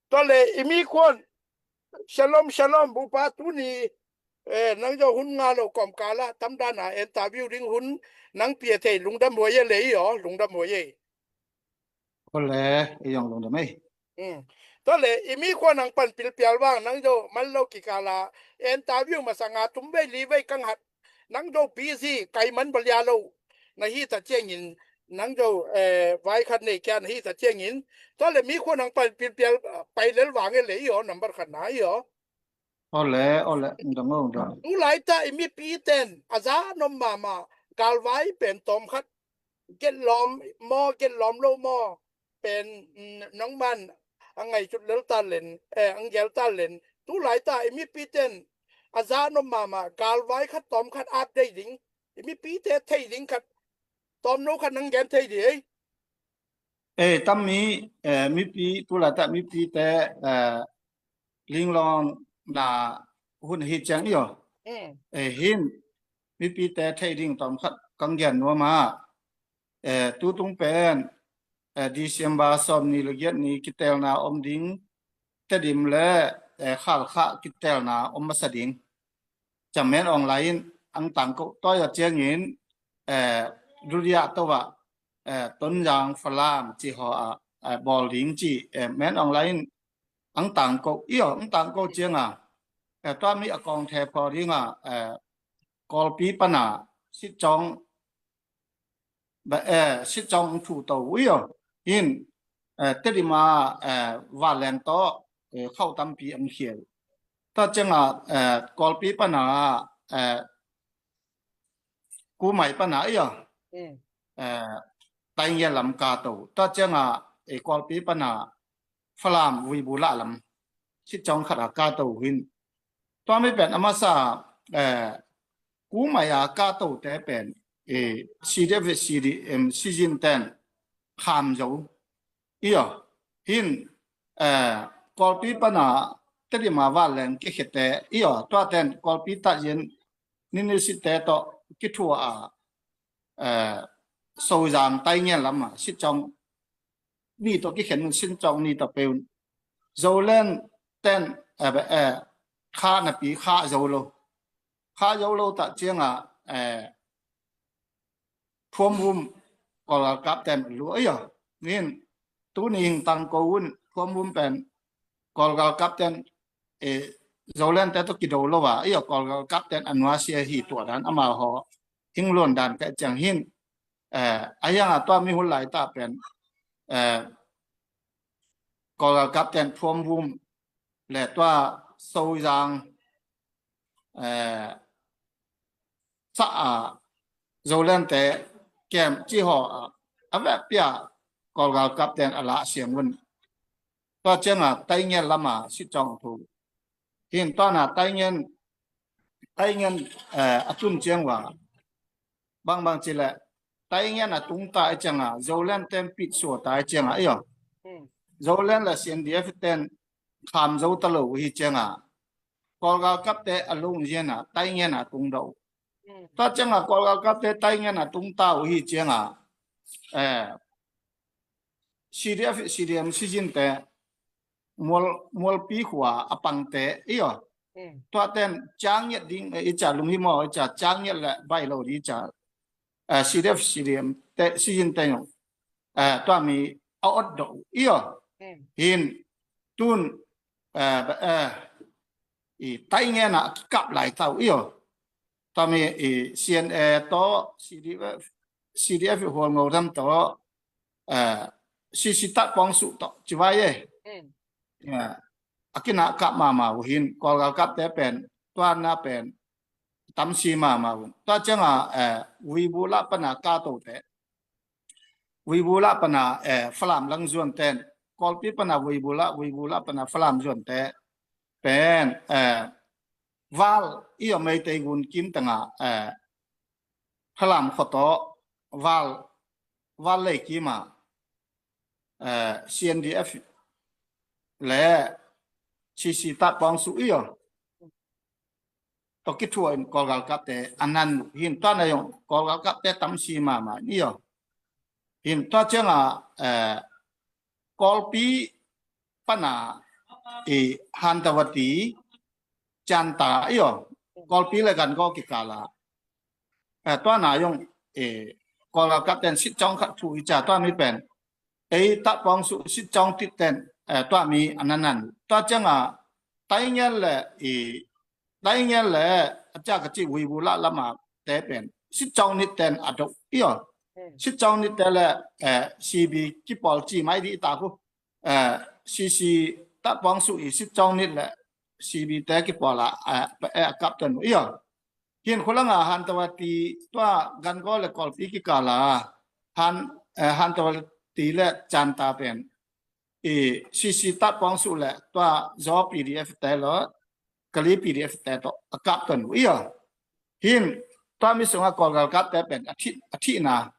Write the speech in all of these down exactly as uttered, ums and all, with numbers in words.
Tua le i mi khuan, shalom, shalom, bupa tuni, eh, nang zong hun nga lo kawmkal ah tamdan a interview ding hun nang pia thei lungdam huai e le i aw, lungdam huai e. Ole, i zong lungdam e. Hmm. Tua le i mi khuan nang pan pilpial vang nang zong man lo kikal a interview masa nga tum vei li vei kang hat nang zong busy kai man balia lo na hi ta ciangin nang zong, eh, vai khat nei kia na hi ta ciangin tua le mi khuan nang pan pilpial, eh, pai lel vang e le i aw, number khat na i aw. Ole, ole, ung dang, ung dang. Tu laita i mipi ten a za nom mama galvai pen tawm khat getlawm maw, getlawm lo maw pen, mm, nangman a ngaihsut lel ta len, eh, ang gel ta len. Tu laita i mipi ten a za nom mama galvai khat tawm khat at dei ding, i mipi te thei ding khat tawm no khat nang gen thei ding ei. Eh, tammi, eh, mipi, tu laita mipi te, eh, linglawng na hun hi ciang i aw. Mm. Eh, hin, mipi te thei ding tawm khat kang gen nuam a. Eh, tutung pen, eh, December sawm ni le giat ni kitelna om ding, Tedim le, eh, Khalkha kitelna om masa ding. Ciang Men Aung Hlaing in ang tangko toi a ciangin, eh, Duria to a, eh, Tonzang Falam ci haw a, eh, bawl ding ci, eh, Men Aung Hlaing in ang tangko, i aw, ang tangko ciang a, eh, tua mi a kawng the phaw ding a, eh, Kawlpi pana sitcawng ba, eh, sitcawng thu to uh i aw. Hin, eh, Tedim a, eh, vanleng tawh, eh, khauh tampi an khia uh. Tua ciang a, eh, Kawlpi pana, eh, Kumai pana i aw. Mm. Eh, Taingian lam ka to uh. Tua ciang a, eh, Kawlpi pana Falam Vuibulah lam sitcawng khat a ka to uh hin. Tua mi pen a masa, eh, Kumai a ka to te pen, eh, C D F, C D M, Sizin ten kham zo. I aw, hin, eh, Kawlpi pana Tedim a vanleng kikhete, i aw, tua ten Kawlpi tatzin ninisit te tawh kithua a, eh, Sozang Taingian lam a sitcawng ni tawh kikhen un, sitcawng ni tawh pe un. Zoland ten, eh, eh, kha napi kha zo lo. Kha zo lo ta ciang a, eh, Phuamvum Kawlgalkap ten lu a i aw. Nin, tuni hing tangko un Phuamvum pen Kawlgalkap ten, eh, Zoland te tawh kido lo a i aw, Kawlgalkap ten a nuasia hi tua dan amau haw hing luan dan ka ciang hin, eh, a hiang a tua mi hun laita pen, eh, Kawlgalkap ten Phuamvum le tua Sozang, eh, sa a Zoland te kem ci haw a, a vekpi a Kawlgalkap ten a lah siang un. Tua ciang a Taingian lam a sitcawng thu. Hin tua na Taingian, Taingian, eh, a tun ciang ua bangbang ci le Taingian a tung ta i ciang a, Zoland ten pit sua ta i ciang a i aw. Hmm. Zoland le C N D F ten kham zo ta lo uh hi ciang a, Kawlgalkap te a lungzian a Taingian a tung do. Hmm. Tua ciang a Kawlgalkap te Taingian a tung ta uh hi ciang a, eh, C D F, C D M, Sizin te mual, mualpi khua a pangte i aw. Hmm. Tua ten ciang ngiat ding, eh, i ca lunghimawh i ca ciang ngiat le bai lo ding i ca, eh, C D F, C D M te, Sizin te ngiat, eh, tua mi a ot do i aw. Hmm. Hin tun, eh, ba, eh, i Taingian a kikap lai tau i aw. Tua mi i C N A tawh C D F, C D F i hual ngo dam tawh, eh, C C tat pawng suh tawh ci vai e. Hmm. Eh, a kinah kap mama uh hin Kawlgalkap te pen tua na pen tamsi mama uh. Tua ciang a, eh, Vuibulah pana ka to te. Vuibulah pana, eh, Falam lang zuan ten. Kawlpi pana Vuibulah, Vuibulah pana Falam zuan te. Pen, eh, val i aw Meitei gun kim teng a, eh, Falam khua tawh val, val lei kim a, eh, C N D F le C C tat pawng suh i aw. Tawh kithua in Kawlgalkap te a nan uh hin tua na zong Kawlgalkap te tamsi mama i aw. Hin tua ciang a, eh, Kawlpi pana i Hantawati, Canta i aw, Kawlpi le Gangaw kikala, eh, tua na zong, eh, Kawl galkapten sitcawng khat thu i ca, tua mi pen ei Tatpawng Suh sitcawng titten, eh, tua mi a na nan. Tua cianga Taingen le i Taingen le a ciak a ci Huibu lah lama te pen sitcawng nitten a do i aw. Sitcawng nitte le, eh, C B kipawl ci mai di i ta khu, eh, C C Tatpawng Suh i sitcawng nit le C B te kipawl a, eh, eh, a kapten uh i aw. Hin khulanga Hantawati, tua Gangaw le Kawlpi kikala Han, eh, Hantawati le Canta pen i C C Tatpawng Suh le tua Zo P D F te lo, Kali P D F te tawh a kapten uh i aw. Hin tua mi sunga Kawl galkapte pen a thih, a thihna,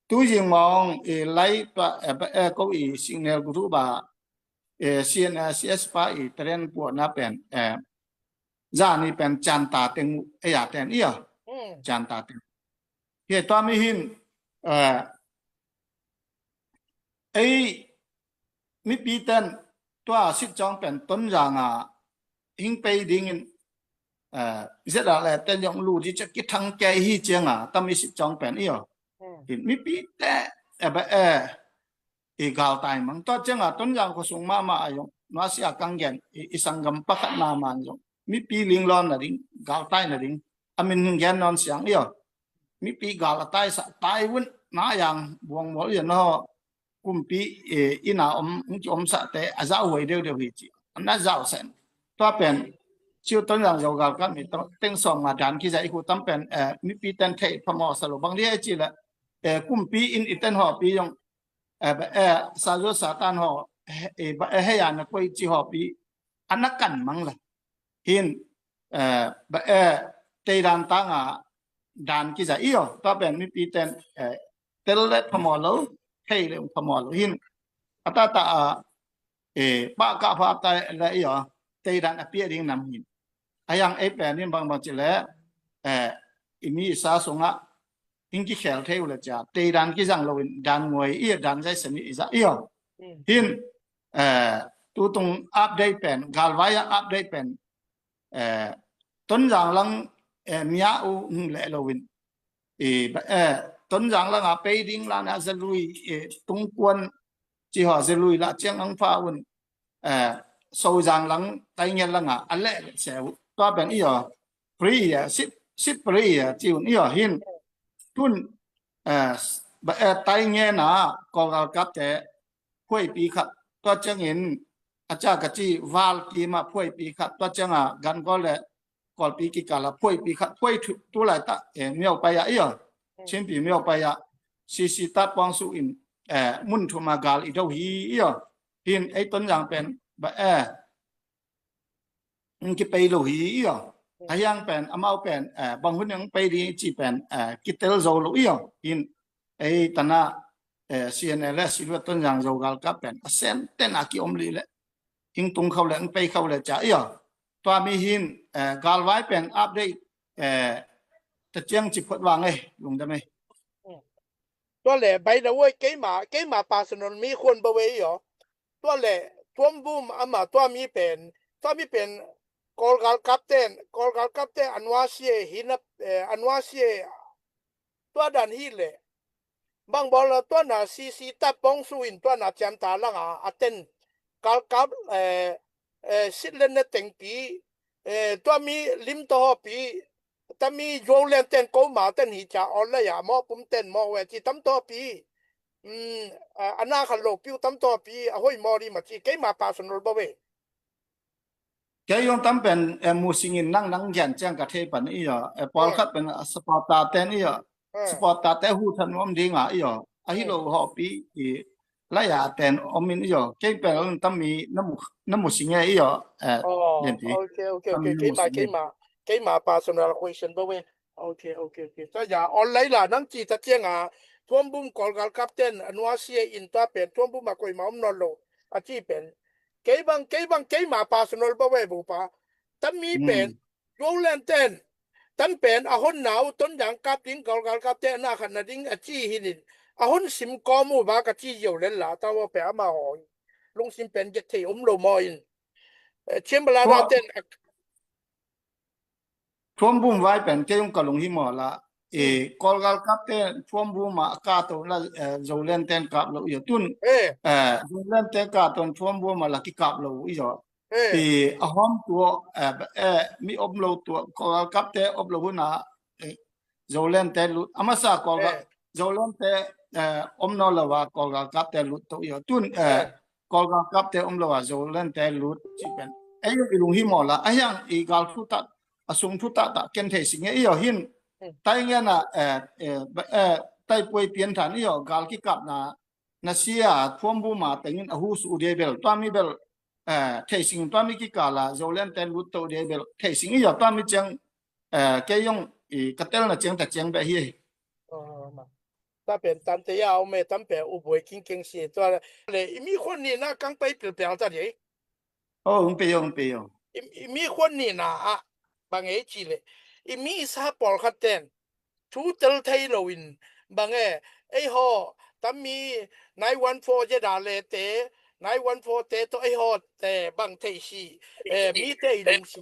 tu zing mawng i lai tua, eh, eh, ko i signal group a, eh, C N A C S pa i teren puana pen, eh, zani pen Canta teng uh, eh, a ten i aw. Canta teng. Hi tua mi hin, eh, ei mipiten tua sitcawng pen Tonzang a hing pei dingin, eh, zet a le ten zong lu di ciak kithang kei hi cianga tami sitcawng pen i aw. Hin mipite, eh, ba, eh, i galtai mang. Tua cianga Tonzang khuasung mahmah a zong nuasia kang gen i, i sanggam pakhat mahmah zong mipi linglawn nading, galtai nading a min hing gen nawn siang i aw. Mipi gal a taisa, tai vun, na yang buang mual i aw, no kumpi, eh, ina om, hong ki omsate a zauhuai deuhdeuh hi ci. A na zausen. Tua pen ciu Tonzang Zo galkap mi teng sawm nga dan kiza i khu tam pen, eh, mipiten theih phamawh sa lo bang di hi ci le, eh, kumpi in i ten hawpi zong, eh, ba, eh, sa zo sa tan haw, eh, ba, eh, hei a na koi ci hawpi a na kan mang la. Hin, eh, ba, eh, teidan tanga dan kiza i aw, tua pen mipiten, eh, tel le phamawh lo, thei le phamawh lo. Hin, a tata a, eh, pah kah pha ta le i aw, teidan a piah ding nam hin. A yang ei pen in bangbang ci le, eh, i mi i sa sungah hing kikhel thei uh le cia, teidan kizang loin dan nguai i, dan zaisem i za i aw. Hin, eh, tutung update pen, galvai a update pen, eh, Tonzang lang, eh, mia uh hing leh loin. I, ba, eh, Tonzang lang a pei ding lana zalui, eh, tungkuan ci haw zalui lah ciang ang pha un, eh, Sozang lang, Taingen langa a leh leh se uh. Tua pen i aw, free a, sip, sip free a, ci un i aw hin. Tun, eh, ba, eh, Taingen a, Kawl galkapte, phuaipi khat. Tua ciangin, a ciak a ci, val kima phuaipi khat. Tua cianga, Gangaw le, Kawlpi kikala, phuaipi khat. Phuai tu, tu lai ta, eh, miau pai a i aw. Chinpi miau pai a. C C Tatpawng Suh in, eh, mun thuma gal i do hi i aw. Hin ei Tonzang pen, ba, eh, hong kipei lo hi i aw. A hiang pen, amau pen, eh, bang hun hong pei ding ci pen, eh, kitel zo lo i aw. Hin, ei tana, eh, C N A le, si lua Tonzang Zo galkap pen, a sen ten a kiom li le. Hing tung khau le, hong pei khau le cia i aw. Tua mi hin, eh, galvai pen update, eh, ta ciang ci phot vang ei, lungdam ei. Tua le, by the way, keima, keima personal mi khuan ba wei aw. Tua le, Tuambum ama tua mi pen, tua mi pen, Kawl galkapten, Kawl galkapten, a nuasia hi na, eh, a nuasia, tua dan hi le. Bang bawl la tua na C C Tatpawng Suh in tua na Canta langa, a ten, galkap, eh, eh, sit len na tengpi, eh, tua mi lim to hopi, tami Zo len ten ko ma ten hi ca awl la ya, mo pum ten mo we ci tam to pi. Mm, a, a na khat lo piu tam to pi, a hoi mo ri ma ci, keima personal ba we. Kei zong tam pen, eh, mu singin nang nang gen ciang ka thei pan i aw, eh, pawlkhat pen, eh, supporter ten i aw, supporter te hu than om ding a i aw, a hi lo hawpi i, lai a ten om in i aw, kei pen tam mi na mu, na mu sing e i aw, eh, lian pi. Okay, okay, okay, keima, keima, keima personal question ba we. Okay, okay, okay. Sa ya, online la nang ci ta ciang a, Tuambum Kawl galkapten, a nuasia in tua pen, Tuambum a koima om nawn lo, a ci pen. Kei bang, kei bang, keima personal ba we bu pa. Tam mi pen, Zo len ten. Tam pen, a hon nau, Tonzang kap ding, Kawl galkapten, a na khat na ding, a ci hi nin. A hon sim kawm uh ba ka ci yo len la, ta wo pe ama hoi. Lungsim pen get thei om lo mo in. Eh, Ciambalada ten a, Thuambum vai pen kei ung ka lung hi maw la. Eh, Kawlgalkapte Thuambum ah a kap to la, eh, Zolandte kap lo i aw. Tun, eh, Zolandte kap to Thuambum ah la kikap lo i aw. Eh, a hawm tua, eh, eh, mi om lo tua, Kawlgalkapte om lo hun ah, eh, Zolandte lut. A masa Kawlgal, Zolandte, eh, om nawn lo a Kawlgalkapte lut to i aw. Tun, eh, Kawlgalkapte om lo a Zolandte lut ci pen. Ei i lung hi maw la, a hiang i gal thu tak, a sung thu taktak ken thei sing e i aw hin. Tai ngen a, eh, eh, ba, eh, tai puai pian than i aw, gal kikapna, na sia, Thuambum a tengin a hu su dia bel, tua mi bel, eh, thei sing, tua mi kikal a, Zolandte lut to dia bel, thei sing i aw, tua mi ciang, eh, kei zong i ka telna ciang ta ciang beh hi. Oh, ma. Ta pen tante ya, ome tam pe u boi king keng si, tua le, i mi khon ni na kang pai pil pel ta dia. Oh, ung pe yo, ung pe yo. I, i mi khon ni na a, bang ei ci le. I mi sa pawlkhat ten, thu tel thei lo in, bang e, ei haw, tam mi nine one four Z R le te, nine one four te to ei haw te, bang thei si, eh, mi te i lung si.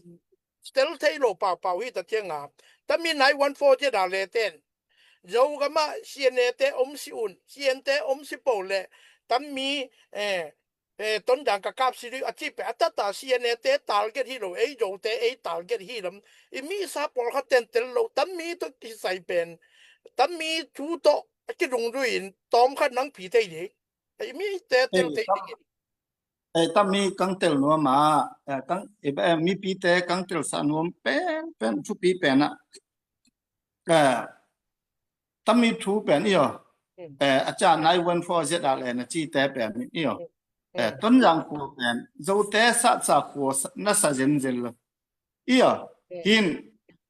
Tel thei lo paupau hi ta ciang a. Tam mi nine one four Z R le ten. Zogam ah C N A te om si un, C N te om si po le, tam mi, eh, eh, Tonzang ka kap si dih a ci pe a tata C N A te target hi lo, ei Zote ei target hi lam. I mi sa pawlkhat ten tel lo, tam mi to kisai pen, tam mi thu to a kidungdui in, tawm khat nang pi thei dih. I mi te tel thei dih. Eh, tam mi kang tel nuam a, eh, kang, eh, eh, mipi te kang tel sa nuam pen, pen, thupi pen a. Eh, tam mi thu pen i aw. Eh, a ca nine one four Z R le na ci te pen i aw. Eh, Tonzang khua pen, Zote satsa khua sa, na sa zenzen lo. I aw. Hin,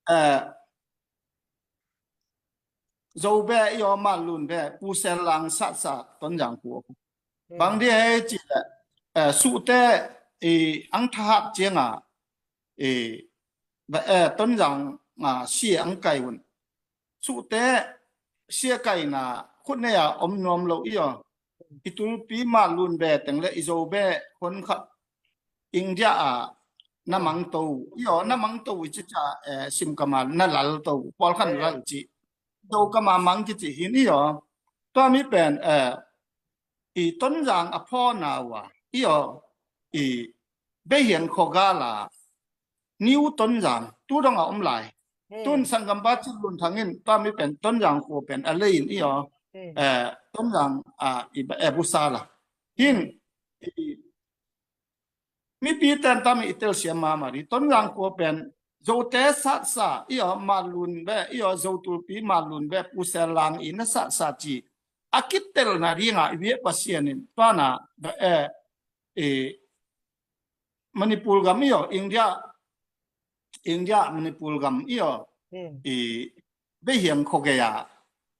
eh, Zo beh i aw, Manlun beh, Pu Sel Lang satsa Tonzang khua. Bang dia hei ci le, eh, Suhte i ang thahat ciang a, i, ba, eh, Tonzang, ah, sia ang kai un. Suhte sia kaina khut nei a om nuam lo i aw. I tulpi Manlun beh teng le i Zo beh hon khat India a na mang to i aw, na mang to i ci ca, eh, sim kama na lal to, pawlkhat na lal ci. Zo kama mang kici hin i aw. Tua mi pen, eh, i Tonzang a phaw na ua i aw, i Behiang khuagal a New Tonzang tu dong a om lai. Tun sanggam ba ci lun thangin tua mi pen Tonzang khua pen a lei in i aw. Eh, Tonzang a i ba e busa la. Hin i mipi ten tam i telsiam mama dih. Tonzang khua pen Zote satsa i aw, Manlun beh i aw, Zo tulpi Manlun beh Pu Sel Lang i na satsa ci. A kitelna ding a i biak Pasian in tua na beh e, i Manipur gam i aw, India, India Manipur gam i aw, i Behiang khua gei a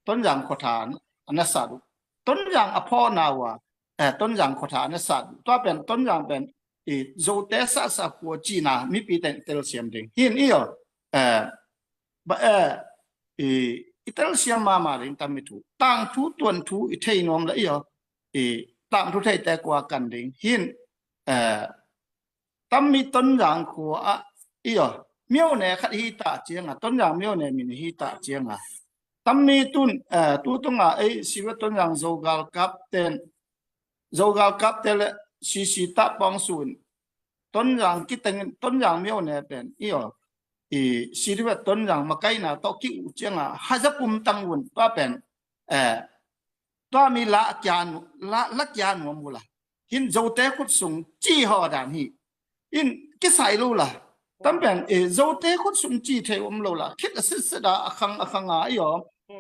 Tonzang khuatha a na sat uh. Tonzang a phaw na ua, eh, Tonzang khuatha a na sat uh. Tua pen Tonzang pen i Zote satsa khua cina mipi ten telsiam ding hin i aw. Eh, ba, eh, i, i telsiam mama ding tam mi thu. Tangthu tuanthu i thei nuam la i aw. I tangthu thei te kua kan ding hin, eh, tam mi Tonzang khua a i aw. Miaune khat hi ta ciang a, Tonzang miaune min hi ta ciang a. Tam mi tun, eh, tu tung a ei siva Tonzang Zogalkap ten, Zogalkapte le sisi ta pawng sun. Tonzang kiteng, Tonzang miaune pen i aw. I sirivet Tonzang makaina to ki u ciang a haza pum tang un tua pen, eh, tua mi la kia nu, la, la kia nuam ula. Hin Zote khut sung ci haw dan hi. In kisai lo la. Tam pen, eh, Zote khut sung ci thei om lo la. Khit a sitsit a, a khang, a khang a i aw.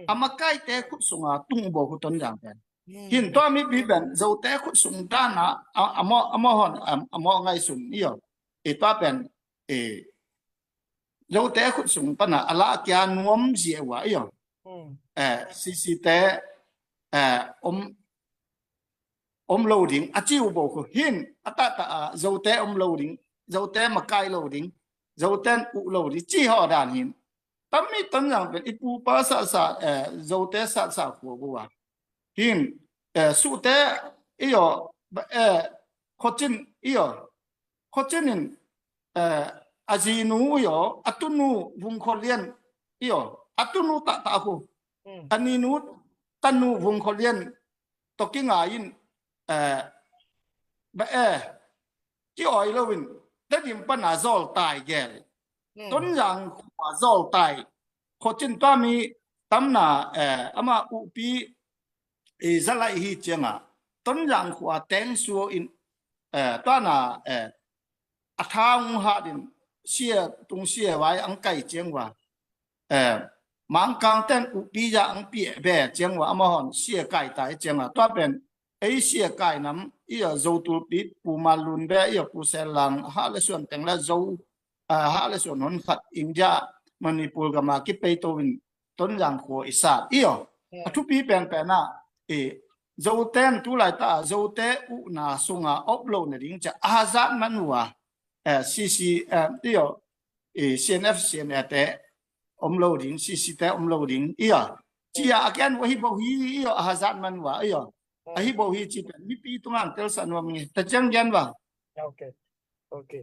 A makaite khut sung a tung bo khu Tonzang pen. Hin tua mipi pen Zote khut sung dan a, a, a mawh, a mawh hon, a, a mawh ngai sun i aw. I tua pen, eh, Zote khut sung pan a, a la kia nuam zia ua i aw. Eh, sisite, eh, om, om lo ding, a ci u bo khu hin, a tata a, Zote om lo ding, Zote makai lo ding, Zote uh lo ding, ci haw dan hin. Tam mi Tonzang pen i pu pa satsa, eh, Zote satsa khua bu a. Hin, eh, Suhte i aw, ba, eh, Khocin i aw. Khocin in, eh, a zinu i aw, a tunu Vung Khua Lian i aw, a tunu tahtah khu, a ninu tanu Vung Khua Lian tawh kingai in, eh, ba e, ki-awi loin Tedim pana Zawltai gel, Tonzang khua Zawltai khua cin tua mi tamna, eh, ama uhpi i zalai hi cianga Tonzang khua tengsuo in, eh, tuana, eh, a thang hatin sia tung sia vai ang kai ciang va, eh, Mangkang ten uhpi za ang pi be ciang va, amahon sia kai tai cianga tua pen ei sia kai nam i a Zo tulpi Pu Malun be i a Pu Selang ha le suan teng le Zo, ah, ha le suan hon khat India Manipur gama kipei to in Tonzang khua i sat i aw. A thupi penpen ah i Zoten tu laita Zote uhna sunga op lo na ding cia a hazat man uh a, eh, C C, eh, i aw, i C N F, C N A te om lo ding, C C te om lo ding i aw. Cia a kian uh ahi bo hi i aw, a hazat man uh a i aw. Ahi bo hi ci pen mipi tungan telsa nuam nge. Ta ciang gen va. Ok. Ok.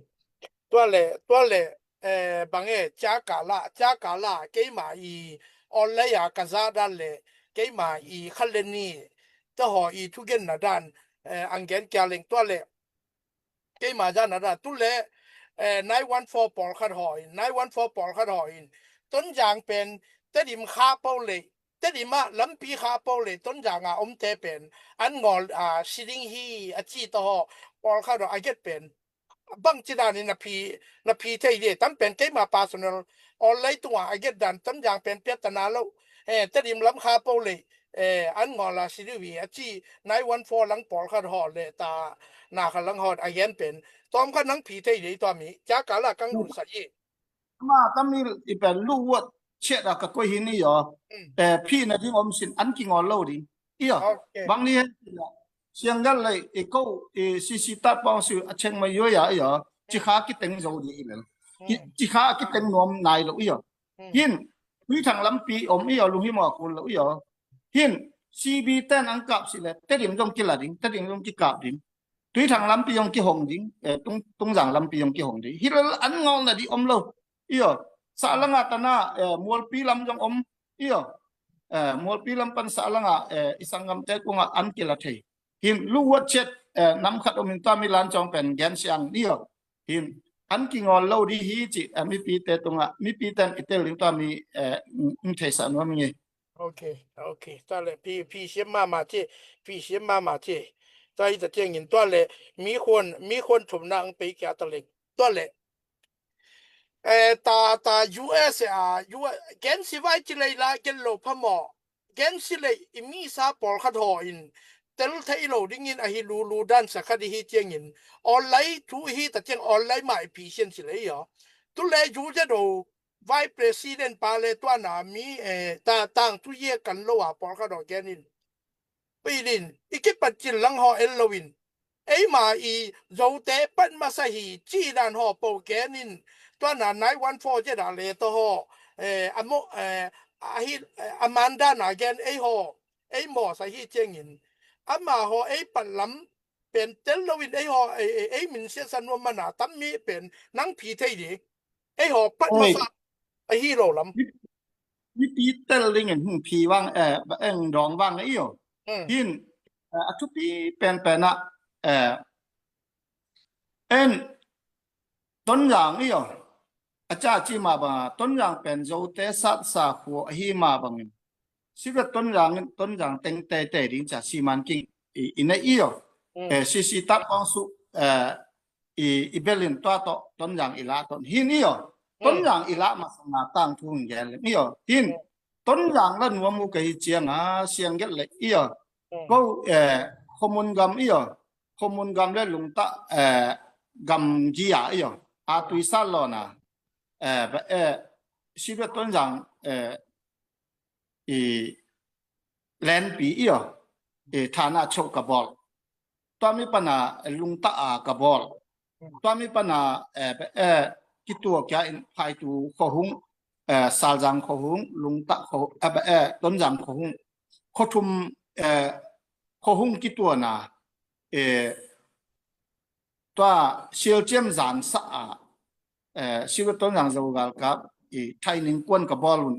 Tua le, tua le, eh, bang e, cia kala, cia kala, keima i online a ka za dan le, keima i khat le ni, ta haw i thugenna dan, eh, ang gen kia leng tua le, keima zana dan, tu le, eh, nine one four pawlkhat haw in, nine one four pawlkhat haw in, Tonzang pen, Tedim kha po le, Tedim ah lampi kha po le, Tonzang a omte pen, an ngawl, ah, si ding hi, a ci ta haw, pawlkhat haw, a get pen, bang ci dan in na phi, na phi thei di, tam pen keima personal online tunga a get dan Tonzang pen piat ta na lo, eh, Tedim lam kha po le, eh, an ngawl a si ding hi a ci nine one four lang pawlkhat haw le ta na khat lang haw a gen pen. Tawm khat nang phi thei di tua mi, cia kala kang dun sa i. Ama tamil i pen lu wat chet a ka koi hi ni yo. Eh, phi na ding om sin an ki ngawl lo ding. I aw. Ok. Bang ni hen siang gal lei i ko i C C tat pawng su a cheng mai yo ya i aw. Ci kha ki teng zo di i lel. Ci kha ki teng nuam nai lo i aw. Hin, Tuithang lampi om i aw, lunghimawh a kun lo i aw. Hin, C B ten ang kap si le, Tedim zong kila ding, Tedim zong kikap ding. Tuithang lampi zong kihong ding, eh, Tung, Tungzang lampi zong kihong ding. Hi lel an ngawlna di om lo. I aw, sahlanga tana, eh, Mualpi lam zong om. I aw, eh, Mualpi lam pan sahlanga, eh, i sanggamte kunga an kila thei. Hin lu wat chet, eh, nam khat om in tua mi lan cawng pen gen siang ni aw. Hin an kingawl lo di hi ci, eh, mipite tunga, mipiten i tel ding tua mi, eh, ng theisa nuam nge. Ok, ok. Tua le, phi, phi siam mama ci, phi siam mama ci. Tua hi ta ciangin tua le, mi khuan, mi khuan thumna ang pei kia ta le. Tua le. Eh, ta, ta U S A, U S, gen si vai ci lei la, gen lo pha maw. Gen si lei, i misa pawlkhat haw in, tel thei lo dingin ahi lulu dan sa khat i hi ciangin. Online thu i hi ta ciang online mah i phi sian si lei aw. Tu le U Z O, Vice President pa le tuana mi, eh, ta tang tu ye kan lo a pawlkhat haw gen in. Pilin, i kipat cil lang haw el loin. Eima i Zote pat masa hi, ci dan haw po gen in. Tuana nine one four zet a le to haw. Eh, a mo, eh, a hi, eh, a man dan a gen ei haw. Ei maw sa hi ciangin. Ama haw ei pat lam pen tel loin ei haw, ei, ei, ei min siasa nuam mana tam mi pen nang phi thei di. Ei haw pat masa ahi lo lam. Mipi tel dingin hung phi vang, eh, ba eng dawng vang i aw. Hin, eh, a thupi penpen ah, eh, en Tonzang i aw. A ca ci ma banga, Tonzang pen Zote satsa khua ahi ma bangin. Sivet Tonzang in, Tonzang teng teitei ding ca siman king i, i nei i aw. Eh, C C tat kong su, eh, i, i belin tua tawh Tonzang i lah ton. Hin i aw. Tonzang i lah masanga tang thu hing gen leng i aw. Hin Tonzang la nuam uh ka hi cianga siang gelh le i aw. Ko, eh, khomun gam i aw. Khomun gam le lungtah, eh, gam gia i aw. A tuisat lawna. Eh, ba, eh, Sivet Tonzang, eh, i lenpi i aw. I thana choh ka bawl. Tua mi pana lungtah a ka bawl. Tua mi pana, eh, eh, kituak kia in phaitu khuahung, eh, salzang khuahung, lungtah khuahung, eh, eh, Tonzang khuahung. Khuathum, eh, khuahung kituana, eh, tua sialciam zan sa a, eh, Silver Tonzang Zo galkap i training kuan ka bawl un,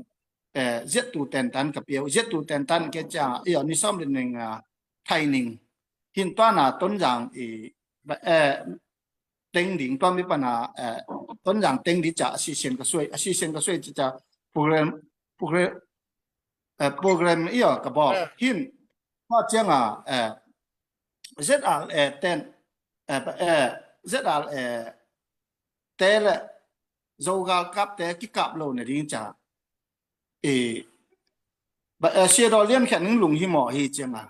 eh, Z two tentan ka pia uh, Z two tentan ke ciang, i aw, ni sawm le ning, ah, training. Hin tuana Tonzang i, ba, eh, teng ding, tua mi pana, eh, Tonzang teng ding ca assistant ka suai, assistant ka suai cica program, program, eh, program i aw ka bawl. Eh. Hin, tua cianga, eh, Z R A ten, eh, eh, Z R A te le Zo galkap te kikap lo na ding ca. I, ba, eh, Siadaw Lian Khen ning lung hi maw hi cianga.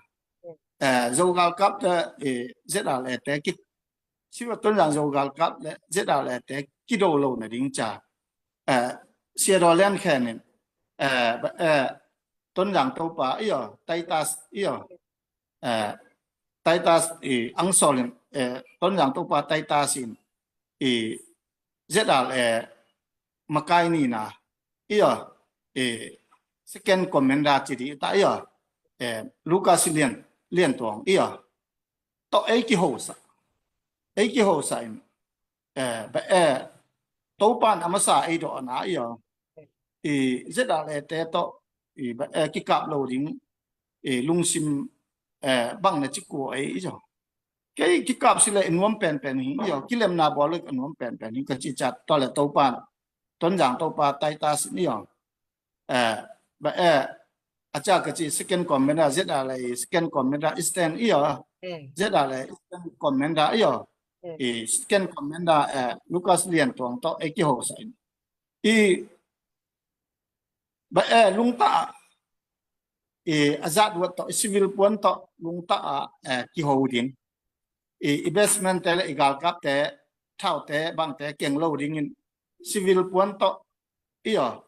Eh, Zo galkap te, eh, Z R A te ki, Silver Tonzang Zo galkap le Z R A te kido lo na ding ca. Eh, Siadaw Lian Khen in, eh, ba, eh, Tonzang Topa, i aw, Titus, i aw. Eh, Titus, i, Angsol in, eh, Tonzang Topa Titus in, i, Z R A makai nina, i aw, eh, second commander ci ding ta, i aw, eh, Lucas Lian, Lian Tuang, i aw. Tawh ei kihosa, ei kihosa in, eh, ba, eh, Topan a masa ei dawhna, i aw. I, Z R A te tawh, i, ba, eh, kikap lo ding, i, lungsim, eh, bang na ci kua ei, i aw. Kei kikap si le i nuam penpen hi, i aw, kilemna bawl le i nuam penpen hi, ka ci cat tua le Topan, Tonzang Topa Titus in, i aw. Eh, ba, eh, a ca ka ci second commander, Z R A second commander, Eastern, i aw. Mm. Z R A Eastern commander, i aw. Mm. I second commander, eh, Lucas Lian Tuang tawh, eh, kihosa in. I, ba, eh, lungta, i, a zat wat tawh, i civil puan tawh, lungta, eh, kiho ding. I, i basement te le, i galkap te, thau te, bang te, keng lo ding in, civil puan tawh, i aw,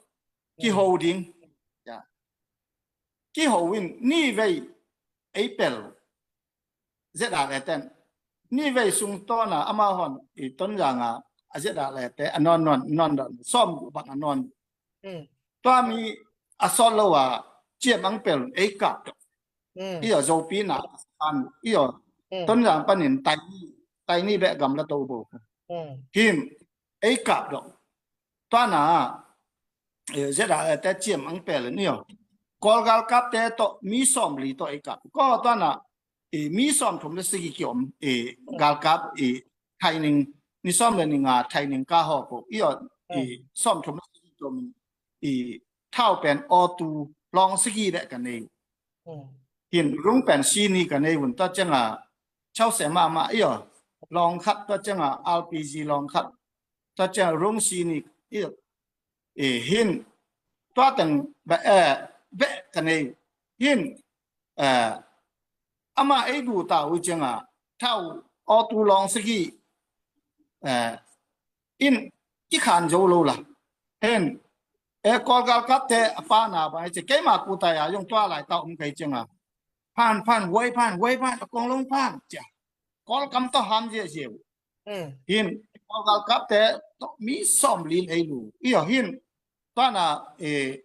kiho ding. Ya. Kiho in, ni vei, ei pel. Z R A ten. Ni vei sung tawna, amau hon, i Tonzanga, a Z R A te, a nawn nawn, nawn nawn, sawm bang a nawn. Mm. Tua mi a sawt lo a, ciam ang pel, ei kap tawh. Mm. I aw, Zopi na, an, i aw, mm, Tonzang panin, tai ni, tai ni beh gamla to bo. Mm. Hin, ei kap dawh. Tuana, eh, Z R A te ciam ang pel ni aw. Kawl galkap te tawh mi sawm li tawh ei kap. Ko tuana, eh, mi sawm thum le sagi kiom, eh, galkap, eh, training, ni sawm le ni nga training ka haw ko. I aw, eh, sawm thum le sagi kiom, eh, thau pen auto, lawng sagi le ka nei. Mm. Hin rung pen sini ka nei un, tua cianga chau se mahmah i aw. Lawng khat, tua cianga R P G lawng khat. Tua cianga rung sini i aw. I hin tua teng ba, eh, beh ka nei. Hin, eh, ama ei du ta uh cianga thau auto lawng sagi, eh, in i khan zo lo la. Hen, e, Kawl galkap te a pa na bang, e, ci keima kuta ya, yong tua lai ta um kai cianga. Phan, phan, wai phan, wai phan, a kong long phan, cia. Kawl kam to ham zia zia. Mm. Hin, Kawl galkap te to mi sawm lin ei lu. I aw hin, tua na, e,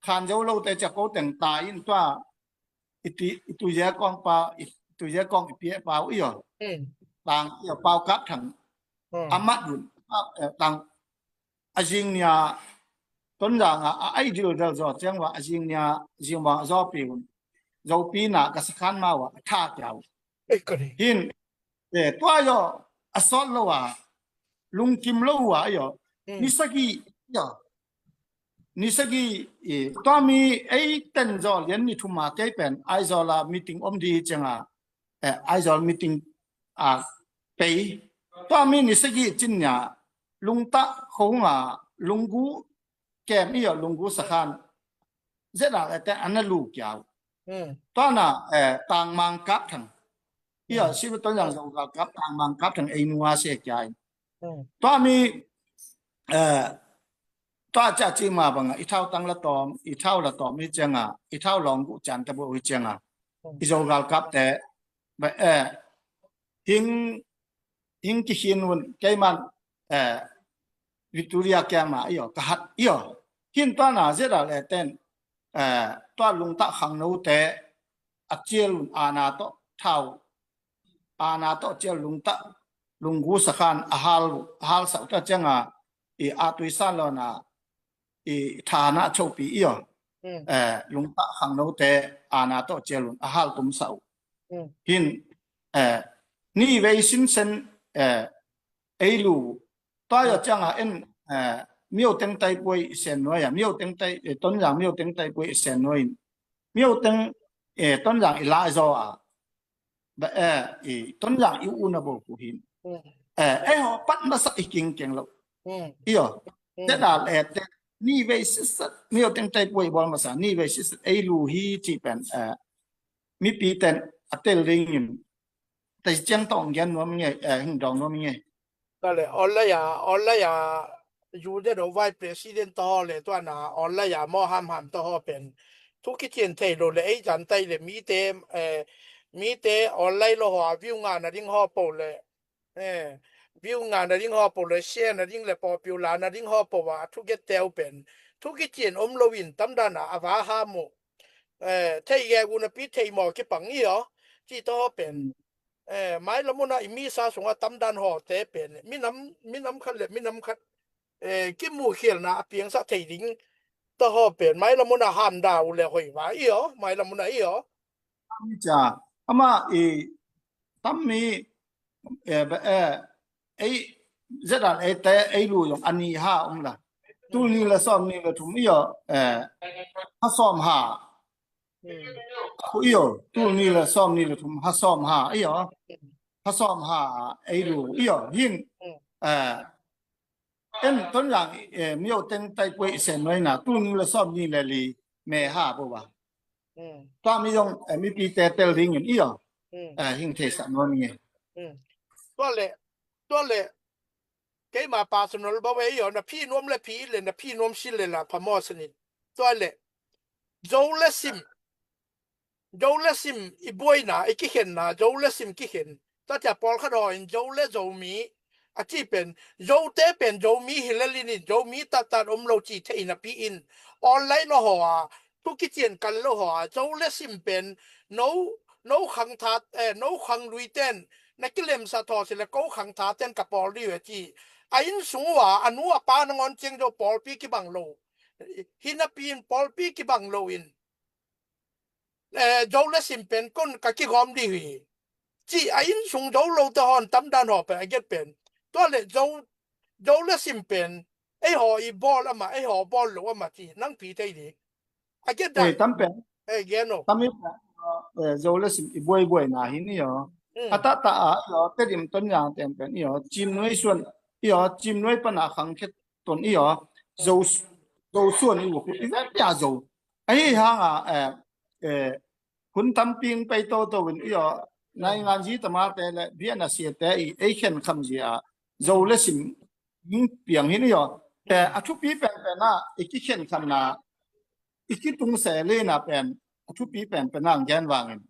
khan zo lo te cia ko teng ta in tua, i ti, i tu zia kong pa, i tu zia kong i pia pau i aw. Mm. Tang i aw pau kap thang. Mm. A mat un, a, eh, tang a zing nia, Tonzang a, a ai dil del zaw ciang wa, a zing nia, zing wa zaw pi un. Zopi na ka sakhan ma wa, a tha kia u. Ei, ka ni. Hin, eh, tua yo, a sawt lo a, lungkim lo wa, yo. Mm. Ni sagi, yo. Ni sagi, eh, tua mi ei ten zaw lian ni thum a kei pen, Aizawl a meeting om di cianga, eh, Aizawl meeting a pei. Tua mi ni sagi cin nia, lungta khong a, lunggu kem i aw, lunggu sakhan. Zia la te ana lu kiau. Mm. Tua na, eh, tangmang kap thang. I aw, mm, Silver Tonzang Zo galkap, tangmang kap thang ei nua se kiai. Mm. Tua mi, eh, tua ca ci ma banga, i thau tang la tawm, i thau la tawm hi cianga, i thau lawng gu cian ta bu hi cianga. Mm. I Zo galkap te, ba, eh, hing, hing kikhin un, keiman, eh, Victoria kiang ma i aw, ka hat i aw. Hin tua na zia la le ten, eh, tua lungta khang no te, a cial un ana to, thau, ana to cial lungta, lunggu sakhan a hal, a hal sa ta cianga, i a tui san lona i thana chopi i aw. Mm. Eh, lungtah khangnote ana tawh cialun a haltumsah uh. Mm. Hin, eh, ni vei sinsen, eh, ei lu. Tua ya cianga en, eh, Myo Teng Taipuai i sen nuai a, Myo Teng Tai, eh, Tonzang Myo Teng Taipuai i sen nuai in. Myo Teng, eh, Tonzang i lai zaw a. Ba, eh, i Tonzang i una bo ku hin. Mm. Eh, eh, ho, pat masa i king keng lo. Mm. Iyo. Mm. Te dal, eh, te, ni vei sisat, Myo Teng Taipuai bol masa, ni vei sisat, ei lu hi ci pen, eh, mipi ten a tel ding in. Te ciang tong gen nuam nge, eh, hing dong nuam nge. Tua le, online a, online a, Jude do Vice President to le, tua na, online a, mo ham ham to ho pen. Thu kicin thei lo le, ei jan tai le, mi te, eh, mi te online lo ho, view nga na ding ho po le, eh, view nga na ding ho po le, share na ding le, popular na ding ho po wa, thu get teu pen. Thu kicin om lo in, tam dan a, a va ha mo. Eh, thei ge gu na pi thei mo kipang i aw, ci to ho pen. Mm. Eh, mailamuna i misa sunga tamdan ho te pen. Minam, minam khat le, minam khat. Eh, kimu khialna a piangsa thei ding. Ta ho pen. Mailamuna hamda u le hoi va. I aw, mailamuna i aw. Ami ca. Ama i tam mi, eh, ba, eh, ei, zedan ei te, ei lu yong ani ha um la. Tul ni le som ni le thum i aw, eh, ha som ha. Hmm. Khu iyo, tul ni le som ni le thum, ha som ha iyo. Ha som ha, ei lu iyo, hin, hmm, eh, en ton lang, eh, Myo Teng Taipuai i sen nuai na, tul ni le som ni le li, me ha bo ba. Hmm. Tua mi yong, eh, mipi te tel ding in iyo. Hmm. Eh, hing thei sa nuam nge. Hmm. Tua le, tua le, keima personal ba ve iyo, na phi nuam le phi le, na phi nuam si le la, promotion in. Tua le, Zo le sim, Zo le sim i buaina, i kikhenna, Zo le sim kikhen. Tatia pawlkhat haw in Zo le Zomi, a ci pen, Zote pen Zomi hi le linin, Zomi tattat om lo ci theihna pi in, online aw haw a, thu kician kal lo haw a, Zo le sim pen, no, no khangthat, eh, no khanglui ten, na kilemsa thaw si le ko khangthat ten ka pawl dih uh a ci. A inn sung uh a, a nu a pa nangawn ciang Zo pawlpi kibang lo. Hi napi in pawlpi kibang lo in. Eh, Zo le sim pen kon ka kigawm dih hi. Ci a inn sung Zo lo te hon tamdan haw pen a get pen. Tua le Zo, Zo le sim pen. Ei haw i bawl ama, ei haw bawl lo ama ci. Nang pi thei dih. A get dan. Oi, tam pen. Eh, gen o. Tam i pen, eh, Zo le sim i buai buai na hi ni aw. Mm. A ta ta a, i aw, Tedim Tonzang ten pen, i aw, Cim Nuai suan, i aw, Cim Nuai pana khang khet ton i aw. Zo, Zo suan i uk, i vet pia Zo. Ahi hang a, eh, eh, hun tamping pei to to in i aw, nai ngan zi tama te le, bia na sia te i, ei khen kham zi a. Zo le sim, hing piang hi ni aw. Eh, a thupi pen pen a, i kikhen khan na, i kitung se le na pen, a thupi pen pen ang gen vangin.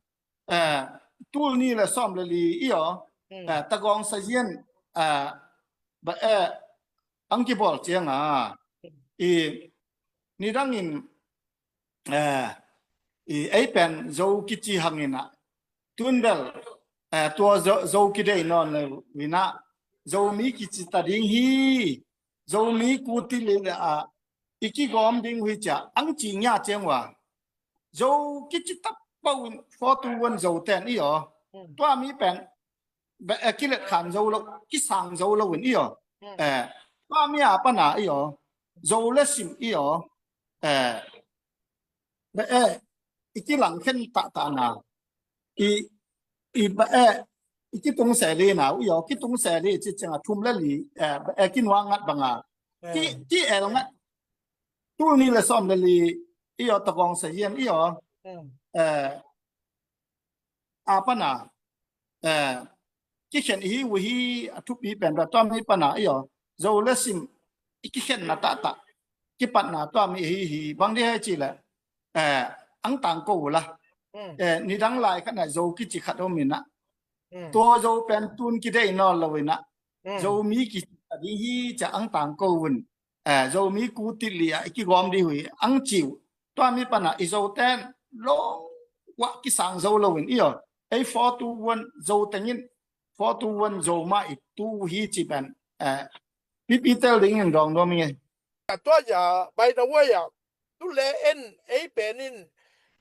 Eh, tul ni le som le li i aw, mm, eh, Tagawng Sazian, eh, ba, eh, ang kibawl ciang a, i nidangin, eh, i ei pen Zo kici hangin a, tun bel, eh, tua Zo, Zo kidei nawn le wina, Zomi kici ta ding hi, Zomi kuti le le a, i kigawm ding hui cia, ang ci ngia ciang wa. Zo kici tap pau in, four two one Zo ten i aw. Hmm. Tua mi pen, ba, eh, kilet khan zo lo, kisang zo lo in i aw. Hmm. Eh, tua mi a pana i aw. Zo le sim i aw. Eh, ba, eh, i kilang khen ta ta na. I, i ba, eh, i kitung se li na, i aw, kitung se li ci ciang a thum le li, eh, ba, eh, kinuang ngat banga. Ki, eh, ki el ngat. Tul ni le som le li, i aw, Tagawng Sazian i aw. Hmm. Eh, a pana, eh, kikhen i hi uh hi a thupi pen ba tua mi pana i aw. Zo le sim i kikhenna ta ta. Kipatna tua mi hi hi. Bang di hai ci le, eh, ang tang ko uh la. Hmm. Eh, nidang lai khat na Zo kici khat om in a. Hmm. Tua Zo pen tun kidei nawn lo in a. Hmm. Zomi kici ta ding hi cia ang tang ko un. Eh, Zomi kuti li a i kigawm dih hui ang ci uh. Tua mi pana i Zo ten long wa kisang zo lo in i aw. Ei four two one Zo tengin four two one Zo ma i tu hi ci pen, eh, Pipi tel dingin dawng nuam ing e. A tua ya, by the way, a, tu le en ei pen in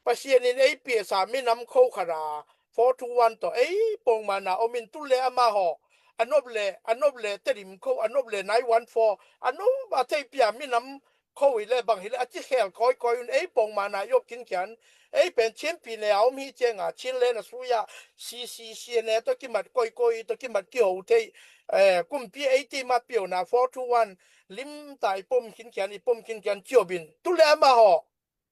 Pasian in ei piasa minam kho khat a four two one tawh ei pongmana om in tu le amahaw a nop le, a nop le Tedim kho, a nop le nine one four, a nop a thei pia minam kho hi le bang hi le a ci khel kawikawi un ei pongmana i op khinkhian ei pen Chin pi ne a om hi cianga Chin le na suya C C C N A tawh kimat kawikawi tawh kimat kiho thei, eh, kumpi ei ti mat piona four two one lim ta i pom khinkhian i pom khinkhian ciobin tu le amahaw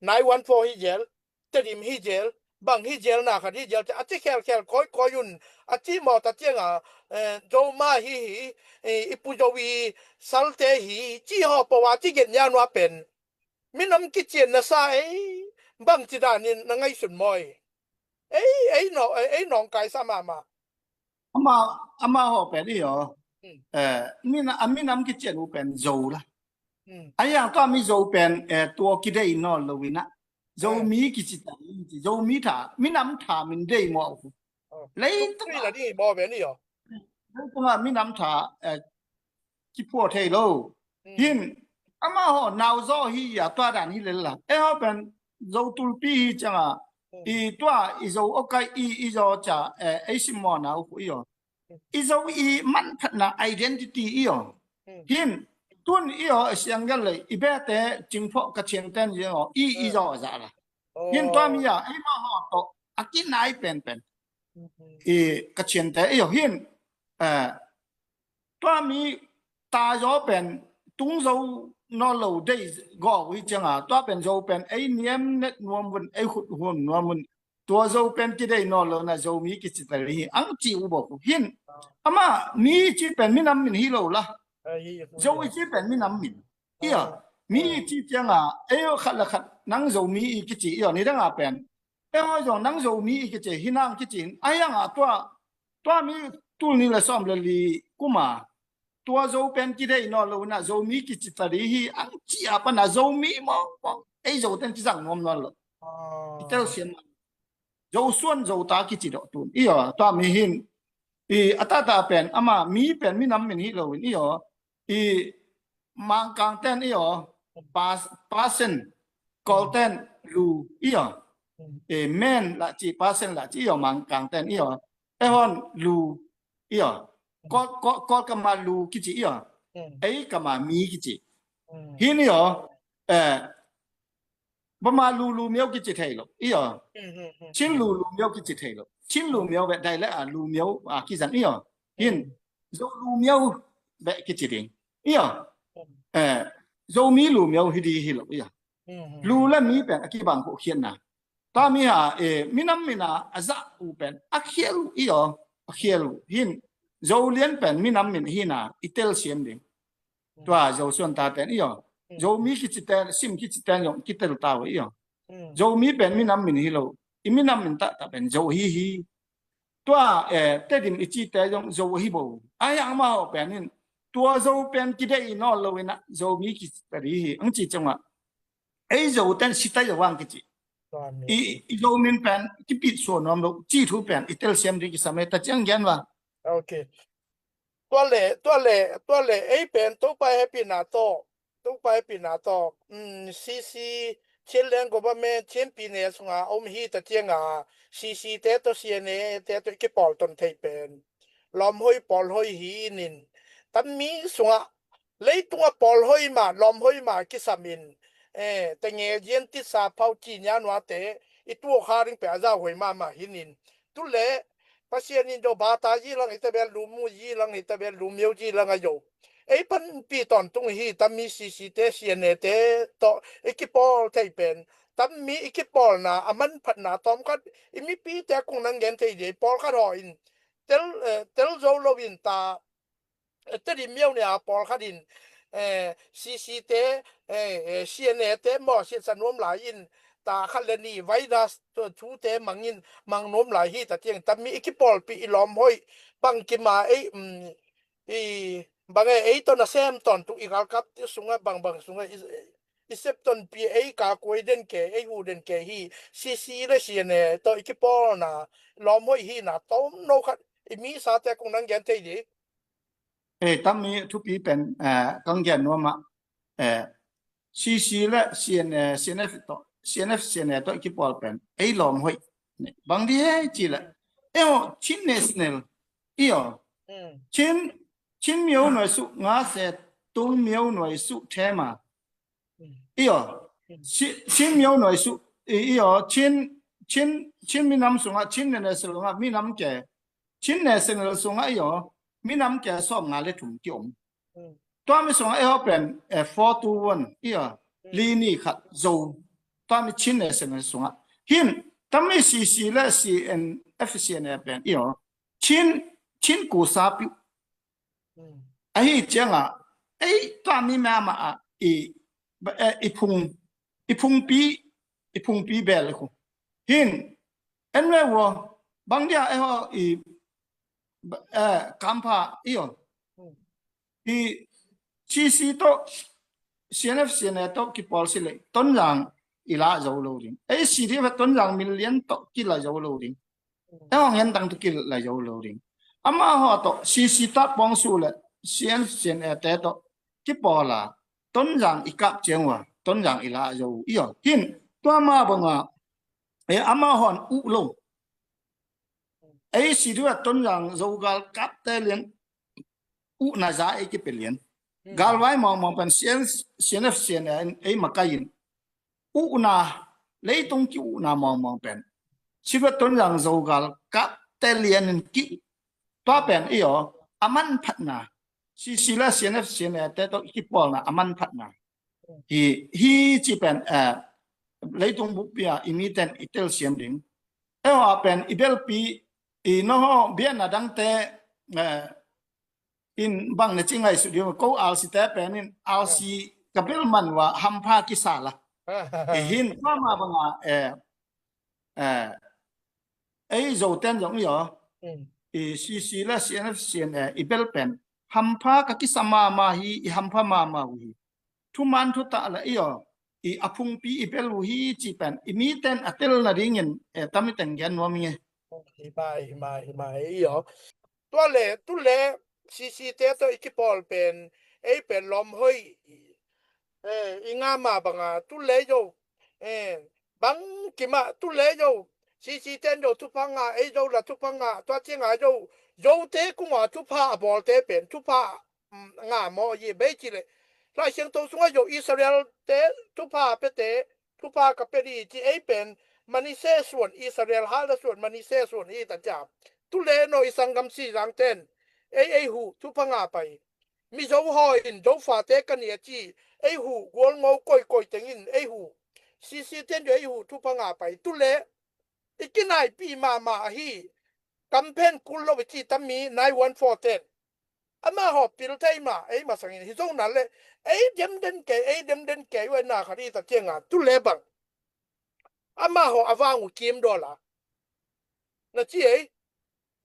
nine one four hi zel, Tedim hi zel, bang hi zel na khat hi zel te a ci khelkhel kawikawi un a ci mawta cianga, eh, Zoma hi hi, eh, i pu Zo i salte hi ci haw pawa ci gen nia nua pen minam kician na sa ei bang ci danin na ngaihsun mawi ei ei no ei nong kai sa mama. Ama ama haw pen i aw. Eh, mina a minam kician u pen Zo la. A yang tua mi Zo pen eh tua kidei nawl lo ina Zomi kici ta i ci Zomi tha minam tha min dei maw u. Leitung la ni maw pen i aw. Leitung a minam tha eh kiphua thei lo. Hin ama haw nau zaw hi ya tua dan hi lel la. E haw pen Zo tulpi hi cianga i tua i Zo okai i i zaw ca eh ei simmawna u i aw. I Zo i manphatna identity i aw. Hin tun i aw a siang gel lei i bete cingphawh ka thiangten i aw i i zaw a zah la. Hin tua mi a ei ma haw tawh a kinai penpen i ka thiangte i aw hin eh tua mi ta zaw pen tung zo naw lo dei gawh uh hi cianga tua pen zo pen ei niam net nuam vun ei khut hun nuam vun tua zo pen kidei naw lo na Zomi kici ta hi ang ci uh bawk uh hin ama mi ci pen minam min hi lo la Zo i ci pen minam min ia mi i ci cianga ei khat la khat nang Zomi i kici ia ni danga pen ei haw zong nang Zomi i kici hi nang kici hin a hianga tua tua mi tul ni la sawm le li kuma tua zo pen kidei naw lo na Zomi kici ta di hi ang ci a pana Zomi mawngmawng ei zo ten kizang nuam naw lo i tel siam Zo suan Zo ta kici dawh tun i aw tua mi hin i a tata pen ama mi pen minam min hi lo in i aw i Mangkang ten i aw Pasen Kol ten Lu i aw e men la ci Pasen la ci i aw Mangkang ten i aw e hon Lu i aw Kol kama Lu kici i aw ei kama mi kici hin i aw eh Bama lu lu miau kici thei lo i aw Chin lu lu miau kici thei lo Chin lu miau ve dai le a lu miau a kizan i aw hin Zo lu miau ve kici ding i aw eh Zomi lu miau hi di hi lo i aw lu le mi pen a kibang ko khian na ta mi ha eh minam mina a za u pen a khial u i aw a khial u hin Zo lian pen minam min hi na i tel siam ding tua Zo suan ta ten i aw Zomi kici ten sim kici ten yong kitel ta u i aw Zomi pen minam min hi lo i minam min ta ta pen Zo hi hi tua eh Tedim i ci te yong Zo hi bo a yang ma ho pen in tua Zo pen kidei naw lo ina Zomi kici ta di hi ang ci chunga ei Zo ten sita Zo wang kici i Zo min pen kipit suan nuam lo ci thu pen i tel siam di kisam e ta ciang gen wa okay Tua le tua le tua le ei pen Topa hepina tawh Topa hepina tawh C C Chinland Government Chin pi ne sunga om hi ta cianga C C te tawh C N A te tawh i kipawl ton thei pen lawmhoi pawlhoi hi inin tammi sunga leitunga pawlhoi ma lawmhoi ma kisamin eh tenge zian titsa phau ci nia nuate i tuakha ding pe a zauhoi mahmah hinin tule Pasian in zo bata zilang hita bel lumu zilang hita bel lumiau zilang a zo ei panpi tawntung hi tammi C C te C N A te tawh i kipawl thei pen tammi i kipawlna a manphatna tawmkhat i mipite kung nang gen thei dei pawlkhat haw in tel eh, tel zo lo in ta Tedim miau nia pawlkhat in eh, C C te eh, eh, C N A te maw siatsa nuam lai in ta khat le ni virus thute mangin mang nuam lai hi ta tiang tammi i kipawlpi i lawmhoi bang kima ei um, i bang e ei tawh na sem tawntung i galkap sunga bang bang sunga i i sep tonpi ei ka kuai den ke ei hu den ke hi C C le C N A tawh i kipawlna lawmhoi hina tom no khat i mi sate kung nang gen thei di Eh, tammi thupi pen, eh, kang gen nuam ah, eh, C C le C N, eh, C N F tawh, C N F C N A tawh kipawl pen ei lawm hoih. Bang di hei ci le, eh, oh, Chin National, i oh, Chin, Chin myo nuai su nga se, tung myo nuai su thema. I oh, Chin myo nuai su, i oh, Chin, Chin, Chin minam sungah, Chin National sungah minam ke, Chin National sungah i oh, minam ke sawm nga le thum ki om. Tua mi sungah ei ho pen, eh, four two one, i oh, li ni khat zo. Tua mi Chin National sungah. Hin, tammi C C le C N F C N A pen, i oh, Chin, Chin kusa piu. Ahi ciangah, ei tua mi mama ah i, eh, i phung, i phungpi, i phungpi bel i khu. Hin, en ve ua, bang dia ei ho i, eh, kampha i oh. I C C tawh, C N F C N A tawh kipawl si le, Tonzang i la zo lo ding. Ei C D F Tonzang million tawh kila zo lo ding. Ei hong en tang tu kil lai zo lo ding. Amah ho tawh C C tah pawng su le C N C N A te tawh kipawl a Tonzang i kap ciang ua Tonzang i la zo i oh. Hin tua ma banga, eh, amah hon uh lo. Ei si dua Tonzang Zogal kap te lian uh na za ei kipe lian. Galvai mawngmawng pen C N, C N F C N A ei makai in. Uhna, leitung ki uhna mawngmawng pen. Sibet Tonzang Zogal kap te lianin ki uh. Tua pen i oh, a manphatna. C C le C N F C N A te tawh kipawlna a manphatna. Hi, hi ci pen, eh, leitung buppi a i miten i telsiam ding. Ei ho a pen i belpi, i no ho biakna dangte, eh, in bang na ci ngaihsut ding ko R C te pen in R C ka bel man ua hampha kisa la. Hin mama banga, eh, eh, ei Zoten zong i oh, i C C le C N F C N A i bel pen hampha ka kisa mama hi, i hampha mama uh hi. Thuman thutah le i oh, i a phungpi i bel uh hi ci pen i miten a tel nadingin, eh, tamiten gen nuam i nge. Hi mai, hi mai, hi mai, i oh. Tua le, tu le, C C te tawh i kipawl pen, ei pen lawm hoih, eh, i nga ma banga, tu le yo, eh, bang kima, tu le yo, C C ten yo thupha nga, ei yo la thupha nga, tua ci nga yo, yo te kuma thupha a bawl te pen, thupha, mm, nga maw i bei ci le. Lai Siangtho sungah yo Israel te thupha pe te, thupha ka pe dih ci ei pen, Manasseh suan, Israel hal na suan, Manasseh suan hi ta cia. Tu le no i sanggam si zang ten, ei, ei huh, thupha nga pai. Mizo haw in, Zofate ka nia ci, ei huh, gualngo koikoi tengin, ei huh. C C ten jo ei huh, thupha nga pai. Tu le, i kinaipi mama ahi, kamphen kul lo i ci tami, nine one four ten. Amah ho pil thei ma, ei masangin hi zo na le, ei dem den kei, ei dem den kei, ua na khat i ta cianga, tu le bang. Amah ho a vang uh kim dola. Na ci ei,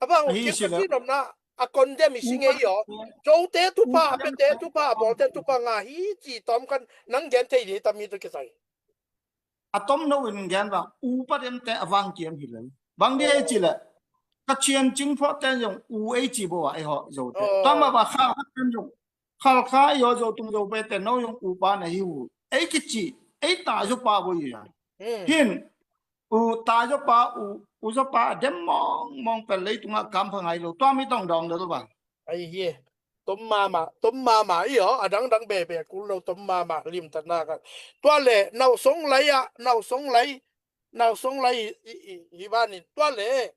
a vang uh kim ka ci nomna, a condemn i sing ei yo. Zote thupha, a pete thupha, a bawlte thupha nga hi ci tom kan nang gen thei di tami tu kisai. A tom no in gen bang, upa demte a vang kiam hi lo. Bang di ei ci le, ka cian cing pho ten zong u ei ci bo a ei ho Zote. Tama ba kha ten zong, khal kha i ho Zo tung Zo pe ten no zong upa na hi uh. Ei kici, ei ta zo pa bo i a. Hin, u ta zo pa, u, u zo pa dem mawngmawng pen leitungah kampha ngai lo. Tua mi tong dong lo bang. Ai hi. Tom mama, tom mama i aw, a dangdang bebe kul lo, tom mama limtatna khat. Tua le, nau song lai ah, nau song lai, nau song lai i, i, i, i banin. Tua le,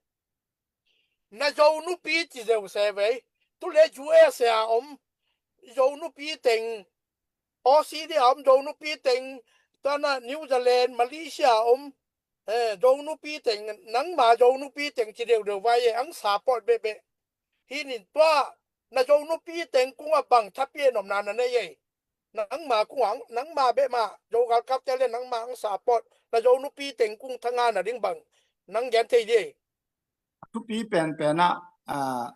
na Zo nupi ci zeu se vei. Tu le U S A om, Zo nupi teng, Australia om, Zo nupi teng, tua na New Zealand, Malaysia om, eh, Zo nupi teng, nangma Zo nupi teng ci deu deu vai e, ang support bebe. Hinin tua, na Zo nupi teng kung a bang thapi e nomna na nei e. Nangma kung ang, nangma bema, Zo galkapte le nangma ang support, na Zo nupi teng kung thanga na ding bang, nang gen thei di e. Thupi penpen ah, ah,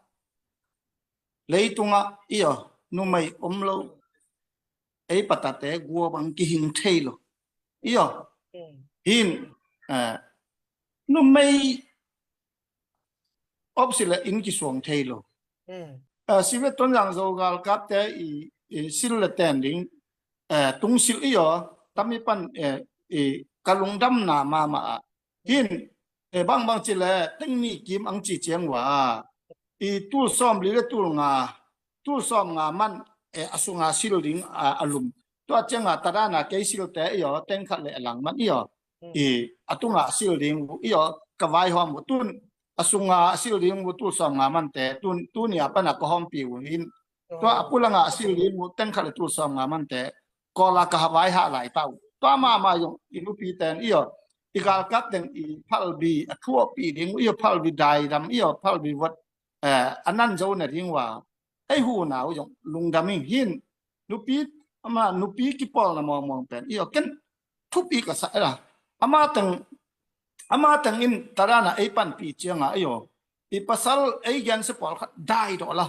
leitungah i aw, numei om lo, ei patate gua bang kihing thei lo. I aw, hin, ah, numei op si le inn kisuang thei lo. Sivia Tonzang Zo galkapte i, i sil le ten ding, eh, tungsilh i aw, tami pan, eh, i ka lungdamna mahmah ah. Hin, eh, bangbang ci le teng nih kim ang ci ciang uh a, i tul sawm li le tul nga, tul sawm nga man, eh, a sunga sil ding a, a lum. Tua cianga tadana kei silte i aw, teng khat le a lang man i aw. I a tunga sil ding uh i aw, ka vaihawm uh tun, a sunga a sil ding uh tul sawm nga mante tun, tuni a pana ka hawmpi uh hin. Tua a pulanga a sil ding uh teng khat le tul sawm nga mante Kawla ka ha vai hah lai ta uh. Tua mahmah zong i nupi ten i aw, i galkap teng i phalbi a thuahpih ding uh i aw, phalbi daidam i aw, phalbi vot, eh, a nan zo na ding uh a, ei hu na uh zong lungdam ing hin. Nupi, ama nupi kipawlna mawngmawng pen i aw, ken thupi ka sa la. Ama teng, ama teng in tadana ei panpih cianga i aw, i pasal ei gensia pawlkhat dai dawh la.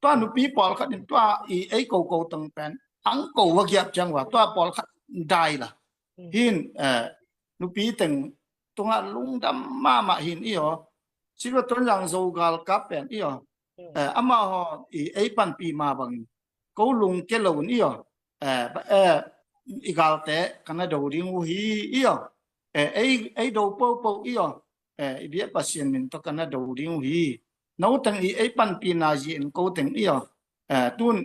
Tua nupi pawlkhat in tua i ei koko teng pen ang ko va giap ciang uh a, tua pawlkhat dai la. Hin, eh, nupi teng tungah lungdam mahmah hin i aw. Sivia Tonzang Zo galkap pen i aw, eh, amah haw i ei panpih mah bangin ko lungke lo in i aw, eh, ba, eh, i galte ka na do ding uh hi i aw. Eh, ei, ei do popo i aw. Eh, i biak Pasian min tawh ka na do ding uh hi. No teng i ei panpihna zin ko teng i aw, eh, tun,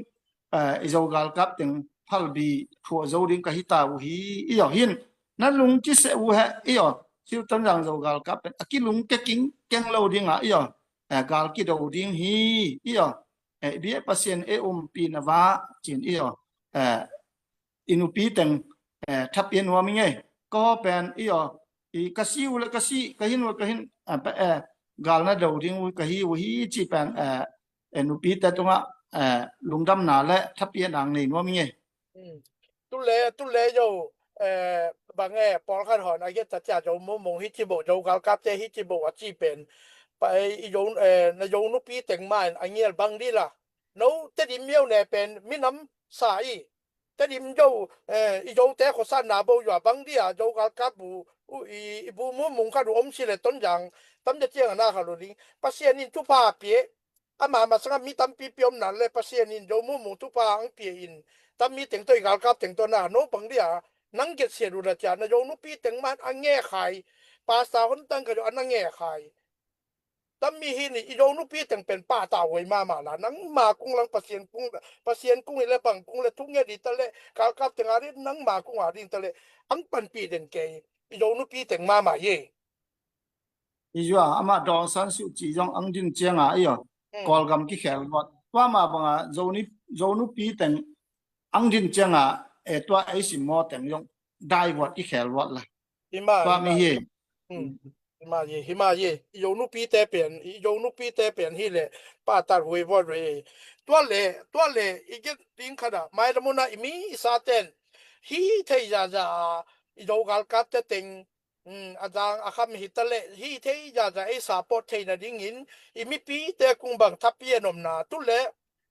eh, i Zo galkap teng phalbi thuah zo ding ka hi ta uh hi i aw. Hin na lungkiseh uh heh i aw. Sivia Tonzang Zo galkap pen a kilungke kingkeng lo dinga i aw, eh, gal kido ding hi i aw. Eh, i biak Pasian ei umpihna va cin i aw, eh, i nupi teng, eh, thapian nuam i ngei. Ka haw pen i aw, i ka si uh le ka si, ka hin uh le ka hin, eh, gal na do ding uh ka hi uh hi ci pen, eh, eh, nupite tungah, eh, lungdamna le thapian ang nei nuam i ngei. Tule, tule zo, eh, bang e, pawlkhat hon a giat tatia zo mumung hi ci bo, Zo galkapte hi ci bo a ci pen. Pa, eh, i zo, eh, na zo nupi teng mah in a ngial bang di la. No Tedim miau ne pen minam sa i. Tedim zo, eh, i zote khosatna bo zua bang dia Zo galkap bu, i, i bu mumung khat uh om si le Tonzang tamte ciang a na khat uh ding. Pasian in thupha pie. Ama masanga mi tampi pi om na le Pasian in Zo mumung thupha ang pie in. Tammi teng tawh i galkap teng tawh na no bang dia nang get sia du la cia na Zo nupi teng man a nge khai. Pasta hon tang ka zo a na nge khai. Tammi hi ni i Zo nupi teng pen pahta huai mahmah la, nangma kung lang Pasian kung, Pasian kung i le bang kung le thunget i ta le galkap teng a rit nangma kung a ding ta le ang panpih den kei i Zo nupi teng mahmah ye. I zua amah Dawn San Suu Kyi zong ang din cianga i aw, Kawlgam kikhel luat. Tua mah banga Zo ni, Zo nupi teng ang din cianga, eh, tua ei simmaw teng zong dai vuat kikhel luat la. Tua mi hi. Hima ye, hima ye, i Zo nupite pen, i Zo nupite pen hi le, pa tar hui vot ve. Tua le, tua le, i gen ding khat a, mai lamuna i mi i sa ten, hi thei zaza, i Zo galkapte teng, a dang a kham hi ta le, hi thei zaza, ei support theina dingin, i mipite kung bang thapian omna, tu le,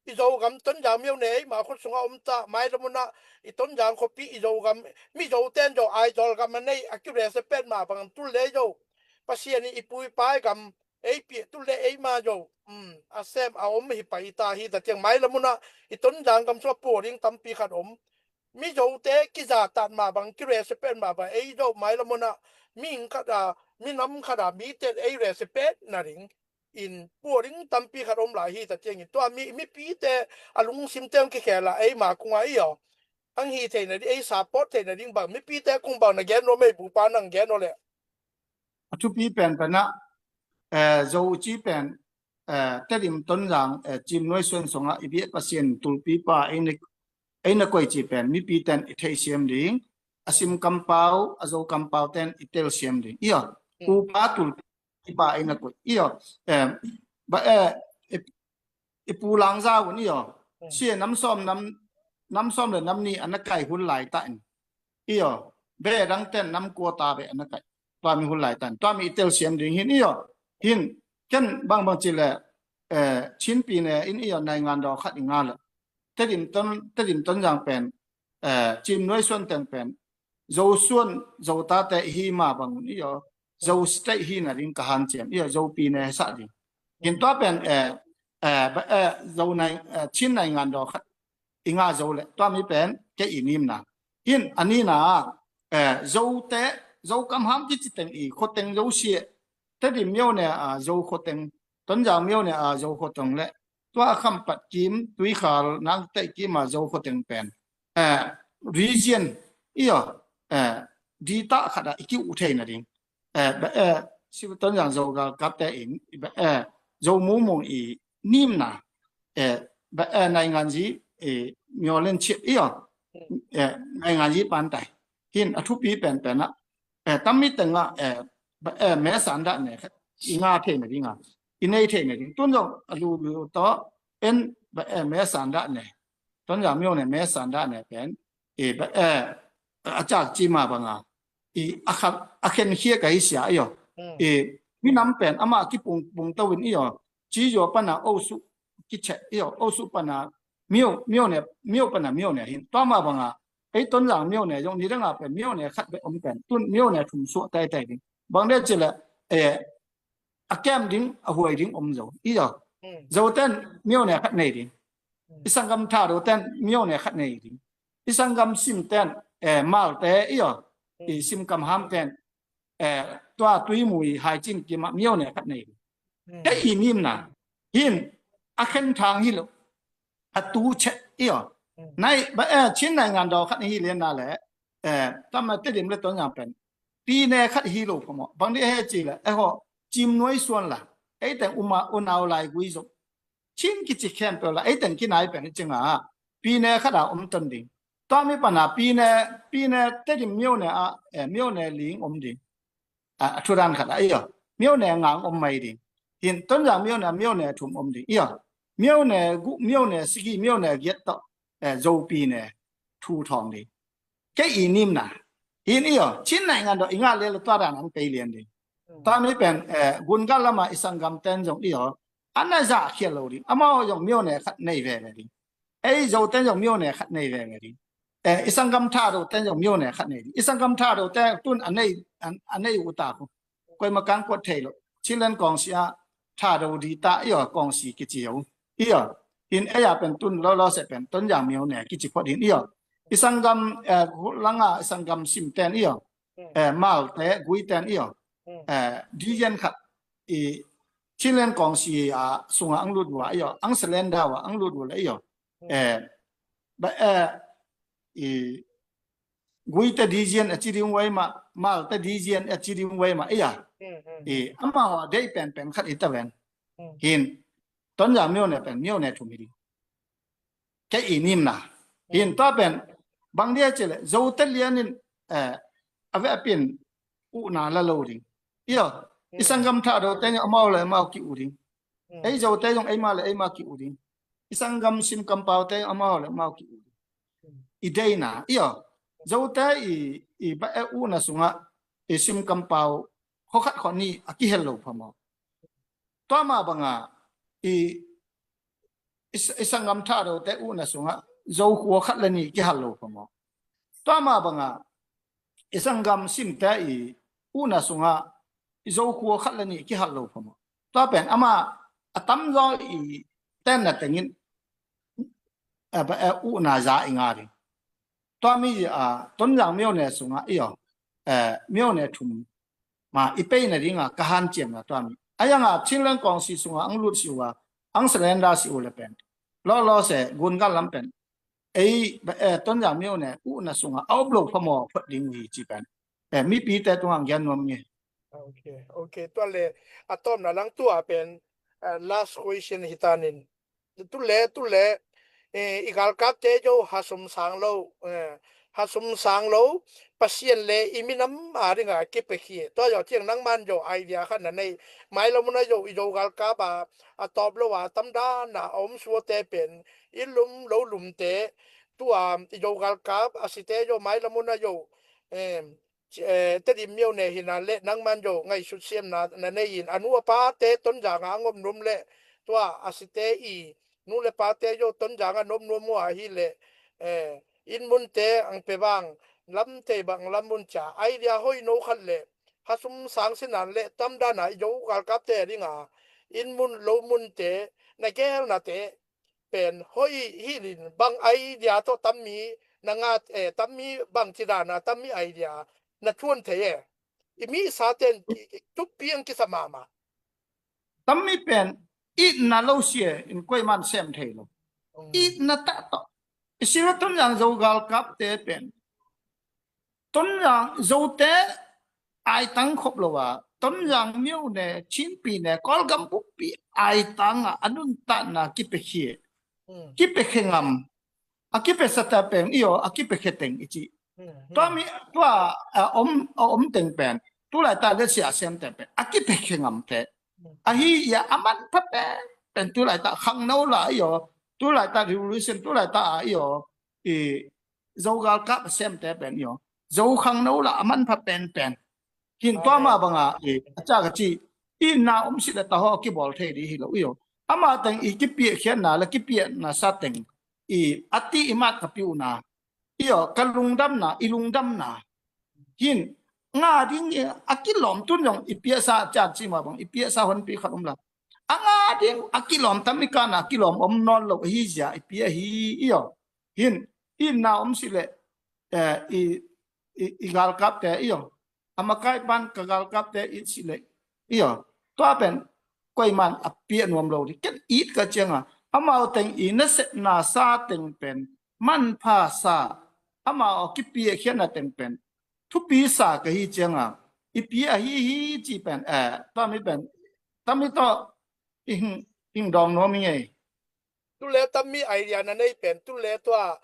i Zogam Tonzang miau nei, ma khut sunga om ta, mai lamuna, i Tonzang khopi, i Zogam, mi Zo ten Zo Aizawl gam a nei, a kirese pet ma bang tu le Zo. Pasian i pu i pai gam, ei pi tu le ei ma Zo. A sem a om hi pai ta hi ta tiang mai lamuna, i Tonzang gam sua puaring tampi khat om. Mi Zote kiza tat ma bang, kirese pet ma bang, ei Zo mai lamuna, mi ing khat a, mi nam khat a, mi ten ei rese pet na ring. In puaring tampi khat om lai hi ta tiangin tua mi, mipite a lungsim teng kikhel a ei ma kung a i aw. Ang hi theina ding, ei support theina ding bang, mipite kung bang na gen lo mei bupa nang gen lo le. A thupi pen pen a, eh, Zo ci pen, eh, Tedim Tonzang, eh, Cim Nuai Suan song a i biak Pasian tulpi pa ei na, ei na koi ci pen, mipiten i theisiam ding, a sim kampau, a Zo kampau ten i telsiam ding. I aw, upa tulpi pa ei na koi. I aw, eh, ba, eh, i, i pu Langza un i aw. Sia nam sawm nam, nam sawm le nam ni a na kai hun lai ta in. I aw, be dang ten nam kua ta be a na kai. Tua mi hun lai ta in. Tua mi i telsiam ding hin i aw. Hin, ken bangbang ci le, eh, Chinpi ne in i aw, naingan daw khat i nga le. Tedim Ton, Tedim Tonzang pen, eh, Cim Nuai Suan teng pen, Zo suan, Zo tate hi ma bang un i aw, Zo state hi na ding ka hanciam i aw, Zopi ne sa ding. Hin tua pen, eh, eh, ba, eh, Zo nai, eh, Chin naingan daw khat i ngah zo le tua mi pen kei i nimna. Hin a nina ah, eh, Zote, Zo kamham kici teng i khuateng Zo sia, Tedim Myo ne a Zo khuateng, Tonzang Myo ne a Zo khuateng le tua Khampat kim, Tuikhal, Nangtei kim a Zo khuateng pen, eh, region i aw, eh, dita khat ah i ki uh theina ding. Eh, ba, eh, si Tonzang Zo galkapte in, ba, eh, Zo mumung i nimna, eh, ba, eh, nainganzi, eh, myo len chip i aw, eh, nainganzi pantai. Hin a thupi penpen ah, eh, tammi teng ah, eh, ba, eh, me sanda ne khat i ngah theina ding a, i nei theina ding. Tun zong a lulu tawh en, ba, eh, me sanda ne, Tonzang Myo ne me sanda ne pen, eh, ba, eh, a cak cima banga, i a kha, a khenkhia ka hi sia i aw. Mm. I minam pen ama kipung pung tawin i aw. Ci zua pana osu kichek i aw. Osu pana Myo, Myo ne, Myo pana Myo ne hin. Tua ma banga ei Tonzang Myo ne zong nidanga pen Myo ne khat be om pen tun Myo ne thum suah taitai ding. Bang de cile, eh, a kem ding, a huai ding om zo i aw. Mm. Zoten Myo ne khat nei ding. Mm. I sanggam Thadoten Myo ne khat nei ding. I sanggam Simten, eh, Malte i aw, i Sim kamhamten, eh, tua Tuimui Haicin kim ah Myo ne khat nei ding. Mm. Kei i nimna hin a khen thang hi lo, a tu chet i aw. Mm. Nai, ba, eh, Chin naingan daw khat hi lena le, eh, tama Tedim le Tonzang pen pine khat hi lo phamawh. Bang di he ci le, eh, ho, Cim Nuai Suan la, ei teng uma, unau lai gui zong Chin kici khempeuh la, ei teng kinai pen i cinga pine khat a om ton ding. Tua mi pana pine, pine Tedim Myo ne a, eh, Myo ne ling om ding. A, a thudan khat a i aw. Myo ne ngang om mai ding. Hin Tonzang Myo ne, Myo ne thum om ding i aw. Myo ne gu, Myo ne sigi, Myo ne giat tawh, eh, Zo pine thu thawng ding. Kei i nimna. Hin i aw, Chin naingan daw i ngah le lo tua dan ang pei lian ding. Mm. Tua mi pen, eh, Gungal lama i sanggam ten zong i aw, a na zah khia lo ding. Amau zong Myo ne khat nei veve ding. Ei Zoten zong Myo ne khat nei veve ding. Eh, i sanggam Thadoten zong Myo ne khat nei ding. I sanggam Thadote tun a nei, a, a nei uh ta khu. Koima kang kuat thei lo. Chinland kongsi ah Thado dita i aw, kongsi kici ho i aw. Hin ei a pen tun lo lo se pen Tonzang Myo ne kici phot hin i aw. I sanggam, eh, langa i sanggam Simten i aw. Mm. Eh, Malte, Guiten i aw. Mm. Eh, dizian khat i Chinland kongsi a sunga ang lut vua i aw. Ang selenda vua ang lut vua le i aw. Mm. Eh, ba, eh, i Guite dizian a ci ding vua i mah, Malte dizian a ci ding vua i mah i aw. Mm, mm, i mm. Amau a dei penpen khat i ta ven. Mm. Hin Tonzang Myo ne pen Myo ne thum hi ding. Kei i nimna. Hin tua pen bang dia cile Zote lianin, eh, a ve a pin uhna la lo ding i aw. I sanggam Thadote amau le amau ki uh ding. Mm. Ei Zote zong eima le eima ki uh ding. I sanggam Sim kampaute amau le amau ki uh ding. Mm. I deina i aw. Zote i, i ba e uhna sungah i Sim kampau khua khat khua nih a kihel lo phamawh. Tua ma banga i, i, i sanggam Thadote uhna sungah Zo khua khat le nih kihal lo phamawh. Tua ma banga i sanggam Simte i uhna sungah i Zo khua khat le nih kihal lo phamawh. Tua pen ama a tamzaw i tenna tengin, eh, ba, eh, uhna za i nga ding. Tua mi, ah, Tonzang Myo ne sungah i aw, eh, Myo ne thum ma i peina dinga ka hanciamna tua mi. A yanga Chinland kongsi sunga ang lut si ua, ang selenda si u le pen. Lo lo se Gungal lam pen. Ei, ba, eh, Tonzang Myo ne uhna sunga a om lo phamawh phot ding uh hi ci pen. Eh, mipite tungah ang gian nuam nge. Ok, ok. Tua le a tawpna lang tua pen, eh, last question hi tanin. Tule, tule, eh, i galkapte zo hasum sang lo, eh, hasum sang lo, Pasian le i minam a dinga kipia khi. Tua zo ciang nangman zo idea khat na nei. Mailam una zo, i zo galkap a, a tawp lo a, tamdan a, a om suate pen, i lum lo lumte, tua, i zo galkap, a site zo, mailam una zo, eh, ci-, eh, Tedim Myo ne hina le nangman zo ngaihsut siamna na nei in a nu a pate Tonzang a ngop nuam le tua a site i nu le pate zo Tonzang a nop nuam uh ahi le, eh, inn munte ang pe bang lam thei bang lam mun cia idea hoi no khat le hasum sang sinan le tamdan a i zo galkapte dinga inn mun lo munte na gelnate pen hoih hilin bang idea tawh tammi na ngat, eh, tammi bang cidana tammi idea na thuan thei e. I mi sa ten thupi ang kisa mahmah. Tammi pen itna lo sia in koiman sem thei lo. Itna tah tawh. I sira Tonzang Zo galkapte pen Tonzang Zote aitang khop lo a, Tonzang myo ne, Chinpi ne, Kawlgam bukpi aitang a, a nuntakna kipekhia, kipekhia ngam, a kipekhia sa ta pen i aw, a kipekhia teng i ci. Tua mi, tua a om, a om teng pen tu laita le sia sem teng pen a kipekhia ngam te. Ahi ia a manpha pen pen tu laita khangno la i aw, tu laita revolution tu laita a i aw, i Zo galkap a semte pen i aw, Zo khangno la a manpha penpen. Hin tua mah banga i a cak a ci i na om si le ta haw kibawl thei di hi lo i aw. Ama teng i kipiahkhiatna le kipiahna sa teng i a ti i mat ka piuhna i aw, ka lungdamna, i lungdamna. Hin nga ding i a kilawm tun zong i piahsa a cak ci mah bang i piahsa honpi khat om la. A nga ding a kilawm tam i kana a kilawm om nawn lo ahi zia i piah hi i aw. Hin i na om si le, eh, i, i, i galkapte i aw, a makai pan ka galkapte i si le i aw. Tua pen koiman a piah nuam lo di ken it ka cianga amau teng i nasepna sa teng pen manpha sa, amau a kipiahkhiatna teng pen thupi sa ka hi cianga i piah hi hi ci pen, eh, tua mi pen tami tawh i hing, hing dawng nuam i ngei. Tu le tammi idea na nei pen tu le tua,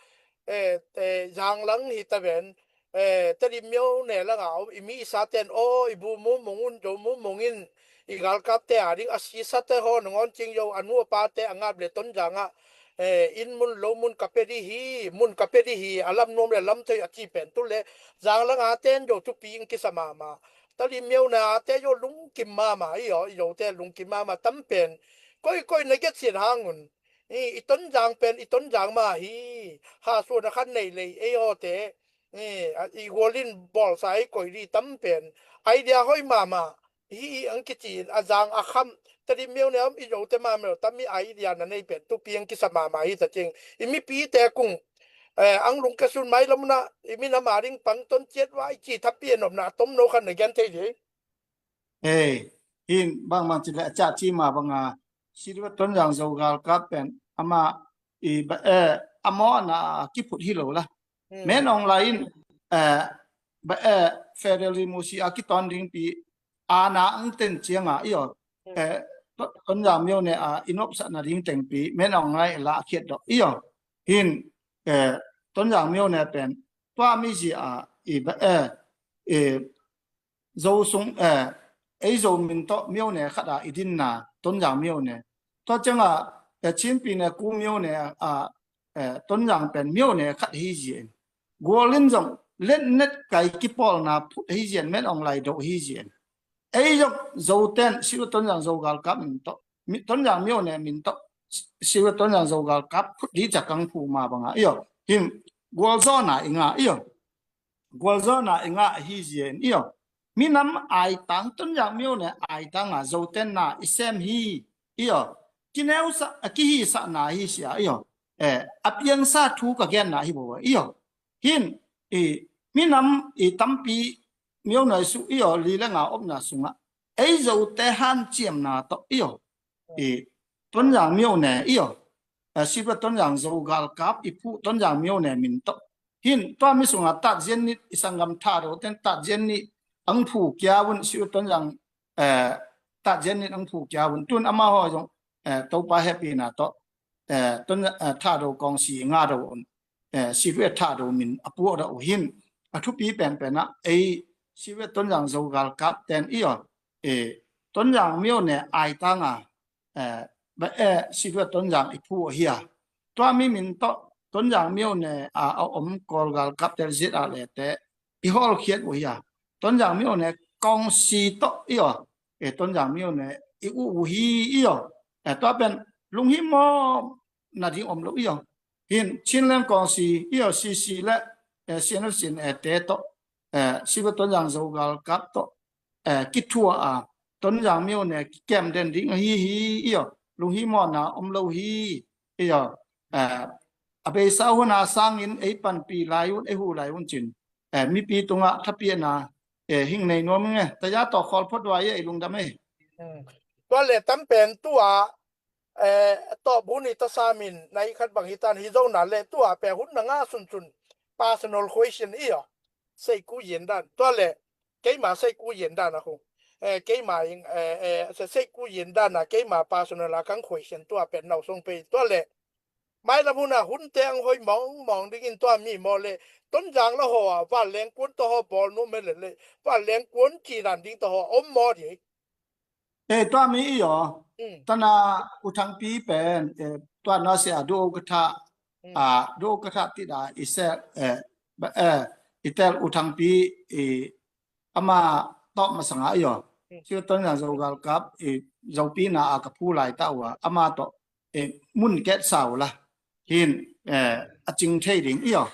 eh, eh, zanglang hi ta ven, eh, Tedim myo ne langa om i mi i sa ten aw i bu mumung un, Zo mumung in i galkapte a ding a sisate haw nangawn cing zo a nu a pate a ngap le Tonzang ah, eh, inn mun lo mun ka pe di hi, mun ka pe di hi, a lam nuam le lam thei a ci pen tu le zanglang a ten zo thupi in kisa mahmah. Tedim myo ne a te zo lungkim mahmah i aw, i Zote lungkim mahmah tam pen. Koi koi na get siat hang un. I, i Tonzang pen i Tonzang mah hi. Ha suan a khan nei lei ei hawte, i, a, i gualin bawlsa ei koi di tam pen. Idea hoi mahmah hi i ang kici in a zang a kham. Tedim myo ne om i Zote mah mel tam i idea na nei pen thupi ang kisa mahmah hi ta cing. I mipite kung, eh, ang lungke sun mai lamna i minam a ding pang ton ciat vai ci thapi a nopna a tom no khan na gen thei di. Ei, hin bangmang ci le a cak ci mah banga Silver Tonzang Zo galkap pen ama i ba, eh, a mawhna a kiphut hi lo la. Min Aung Hlaing in, eh, ba, eh, federal democracy a kitawn dingpi a na ang ten cianga i aw, eh, Tonzang myo ne a i nopsakna ding tengpi Min Aung Hlaing la a khiat dawh i aw. Hin, eh, Tonzang myo ne pen tua mi zia a i ba, eh, eh, Zo sung, eh, ei Zo min tawh myo ne khat a i dinna Tonzang myo ne. Tua cianga, eh, Chinpi ne Ku myo ne a, eh, Tonzang pen myo ne khat hi zia in. Gualin zong letnet kai kipawlna phut hi zia in, Min Aung Hlaing do hi zia in. Ei zong Zoten Silver Tonzang Zo galkap min tawh, mi, Tonzang myo ne min tawh, Silver Tonzang Zo galkap phut di cak ang phu mah banga i aw. Hin gualzawhna i nga i aw. Gualzawhna i ngah ahi zia in i aw. Minam aitang Tonzang myo ne aitang a Zoten na i sem hi i aw. Kineusa, a kihisakna hi sia i aw. Eh, a piangsa thu ka genna hi bo i aw. Hin i minam i tampi myo ne su i aw, li le nga opna sungah ei Zote hanciamna tawh i aw. I Tonzang myo ne i aw. Eh, Silver Tonzang Zo galkap i phu Tonzang myo ne min tawh. Hin tua mi sunga tatzian nit i sanggam Thado ten tatzian nit ang phu kia un Silver Tonzang, eh, tatzian nit ang phu kia un tun ama haw zong, eh, Topa hepina tawh, eh, Ton, eh, Thado kawngsi nga do un, eh, Silver Thado min a puak do uh hin a thupi penpen ah ei Silver Tonzang Zo galkap ten i aw, eh, Tonzang myo ne aitang a, eh, ba, eh, Silver Tonzang i phu ahi a. Tua mi min tawh Tonzang myo ne a, a om Kawl galkap tel zit a lete i hawlkhiat uh ahi a. Tonzang myo ne kawngsi tawh i aw. Eh, Tonzang myo ne i uh uh hi i aw. Eh, tua pen lunghimawh na ding om lo i aw. Hin Chinland kawngsi i aw, C C le, eh, C N F C ne te tawh, eh, Silver Tonzang Zo galkap tawh, eh, kithua a Tonzang myo ne kikem den ding ahi hi i aw. lunghimawhna om lo hi. Iyo, eh, a beisa hun a sangin ei panpih lai un, ei huh lai un cin, eh, mipi tungah thapiakna, eh, hing nei nuam nge. Taya tawh khawl phot vai ei lungdam ei. Tua le tam pen tua, eh, tawh bu ni ta samin na hi khat bang hi tan hi zo na le tua pe hun na nga sun sun personal question iyo. Sei ku yen dan. Tua le keima sei ku yen dan a khu. Eh, keima ing, eh, eh, se sei ku yen dan a keima personal a kang question tua pen nau song pe tua le. Mai lam hun a hun te ang hoi mong mong ding in tua mi maw le. Tonzang la ho a va leng kun to ho bol nu me le le. Va leng kun ci dan ding to ho om maw di. Eh, tua mi iyo. Mm. Tana U Thangpi pen, eh, tua na se a du ka tha, mm, a du ka tha ti da i se, eh, ba, eh, i tel U Thangpi i ama tawh masanga iyo. Mm. Sio Tonzang Zo galkap i Zopi na a ka phu lai ta ua ama tawh, eh, mun ket sau la. Hin, eh, a cing thei ding iyo.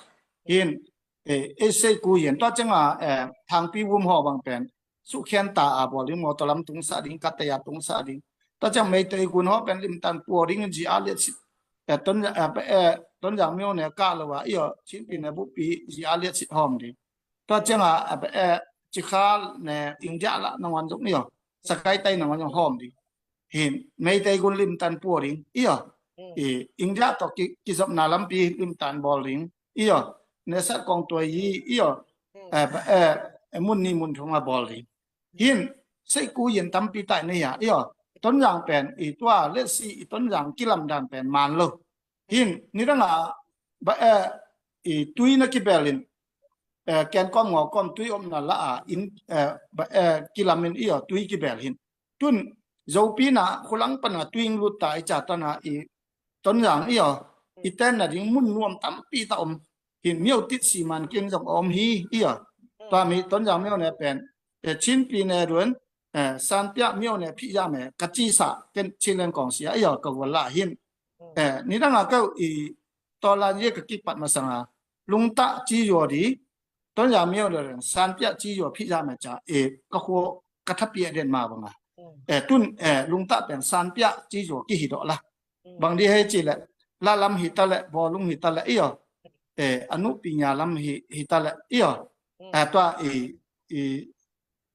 Hin, eh, eh, sei ku yen tua ceng a, eh, Thangpi wum ho bang pen sukhen ta a bol ding, mawtaw lam tungsa ding, kataya tungsa ding. Tua ciang Meitei kun ho pen limtan puaw ding in zi a liat sit. Eh, Ton, eh, eh, Tonzang myo ne ka lo a, iyo, Chinpi ne bupi zi a liat sit hom ding. Tua ciang a, eh, eh, Cikha ne India la nangon zong iyo. Sakai tai nangon zong hom ding. Hin, Meitei kun limtan puaw ding. Iyo. Mm. I, India to ki, kizopna lampi limtan bol ding. Iyo. Nesat kong tuai yi, iyo. Mm. Eh, eh, eh, mun ni mun thong a bol ding. Hin, sei ku yen tampi tai nei a, iyo. Tonzang pen, i tua, let's see, i Tonzang kilam dan pen man lo. Hin, nidang a, ba, eh, i tui na kibel in, eh, ken kom ngo kom tui om na la a, in, eh, ba, eh, kilam in iyo, tui kibel hin. Tun, Zopi na, khulang pana tui lut ta i ca tana i, Tonzang iyo, i ten na ding mun nuam tampi ta om. Hin myo tit si man kin zong om hi iyo. Tua mi Tonzang myo ne pen, eh, Chinpi ne dun, eh, Sanpia myo ne phi ya me, ka ci sa, ken Chin len kong sia iyo, ka wala hin. Eh, nidang a kau i, tolan ye ka kipat masanga, lungta ci yo di, Tonzang myo ne dun, Sanpia ci yo phi ya me ca, eh, ka khuo, ka thapiak den ma banga. Eh, tun, eh, lungta pen Sanpia ci yo ki hi do la. Bang di hei ci le, la lam hi ta le, bawlung hi ta le, iyo. Eh, anu pinya lam hi, hi ta le, iyo. Eh, tua i, i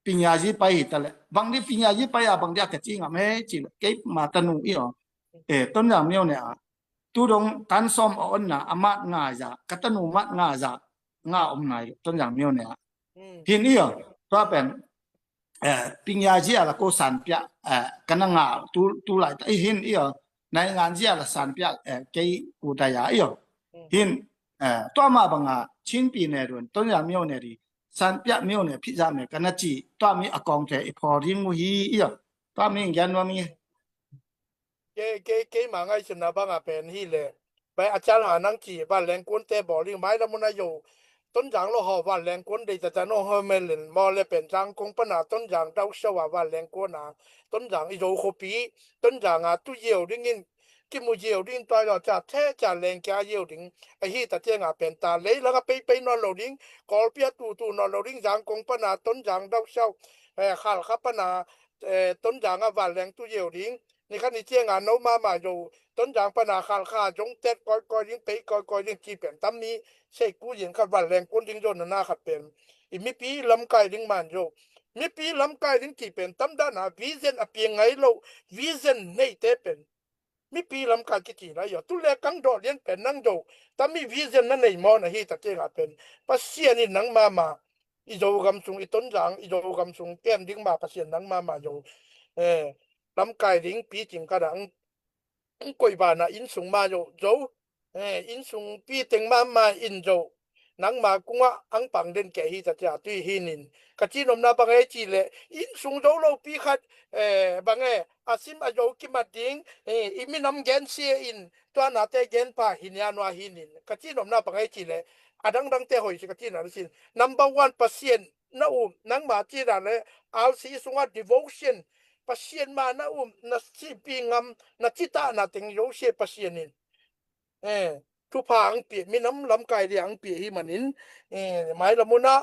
pinya yi pai hi ta le. Bang di pinya yi pai a, bang di a ka ci ngam hei ci le, kei ma tanu, iyo. Eh, Tonzang myo ne a. Tu dong tan som a onna, a mat nga za, ka tanu mat nga za, nga om nai le, Tonzang myo ne a. Hin iyo, tua pen, eh, pinya zia la ko Sanpia, eh, kana nga tu, tu lai ta, i hin iyo, nai ngan zia la Sanpia, eh, kei u ta ya iyo. Hin, eh, tua ma banga, Chinpi ne dun, Tonzang myo ne di, Sanpia myo ne phi za me, kana ci, tua mi a kong te, i pho ri mu hi iyo, tua mi ngian wa mi. Ke, ke, keima ngaihsutna banga pen hi le. Bai a cial ha nang ci, va lengkun te bawling, mai la mun a yo. Tonzang lo ho va lengkun dei ta ta no ho me len, mo le pen zang kong pana Tonzang dau show a va lengkun a. Tonzang i zo khopi, Tonzang a tu yeu ding in, kimu yeu ding toi lo ca, the ca leng kia yeu ding. A hi ta tiang a pen ta, lei la ka pei pei no lo ding, kol pia tu tu no lo ding, zang kong pana Tonzang dau show. Eh, khal kha pana, eh, Tonzang a va leng tu yeu ding. Ni khan ni ciang a no mama zo, Tonzang pana khal kha zong tet koi koi ding, pei koi koi ding ci pen tam mi, sei ku yin khat va lengkun ding zo na na khat pen. I mipi lamkai ding man zo. Mipi lamkai ding ci pen tam dan a vision a piang ngai lo, vision nei te pen. Mipi lamkai kici la yo. Tu le kang do lian pen nang zo. Tam mi vision na nei mo na hi ta ciang a pen. Pasian in nang mama. I zo gam sung, i Tonzang, i zo gam sung kem ding ma Pasian nang mama zo. Eh, lamkai ding pi cing ka dang. Ang koi bana inn sung ma zo, zo. Eh, inn sung pi teng mama in zo. Nangma kungah ang pang den kei hi ta cia tui hi nin. Ka ci nomna bang e ci le, inn sung zo lo pi khat, eh, bang e, a sim a zo kimat ding, eh, i minam gen sia in, tua nate gen pa hi nia nua hi nin. Ka ci nomna bang e ci le, a dangdang te hoi si ka ci na sin. Number one Pasian na um, nangma ci dan le, R C sunga devotion, Pasian ma na um, na sipi ngam, na cita na teng zo sia Pasian in. Eh, thupha ang pia, minam lamkai dia ang pia hi manin, eh, mai lamuna,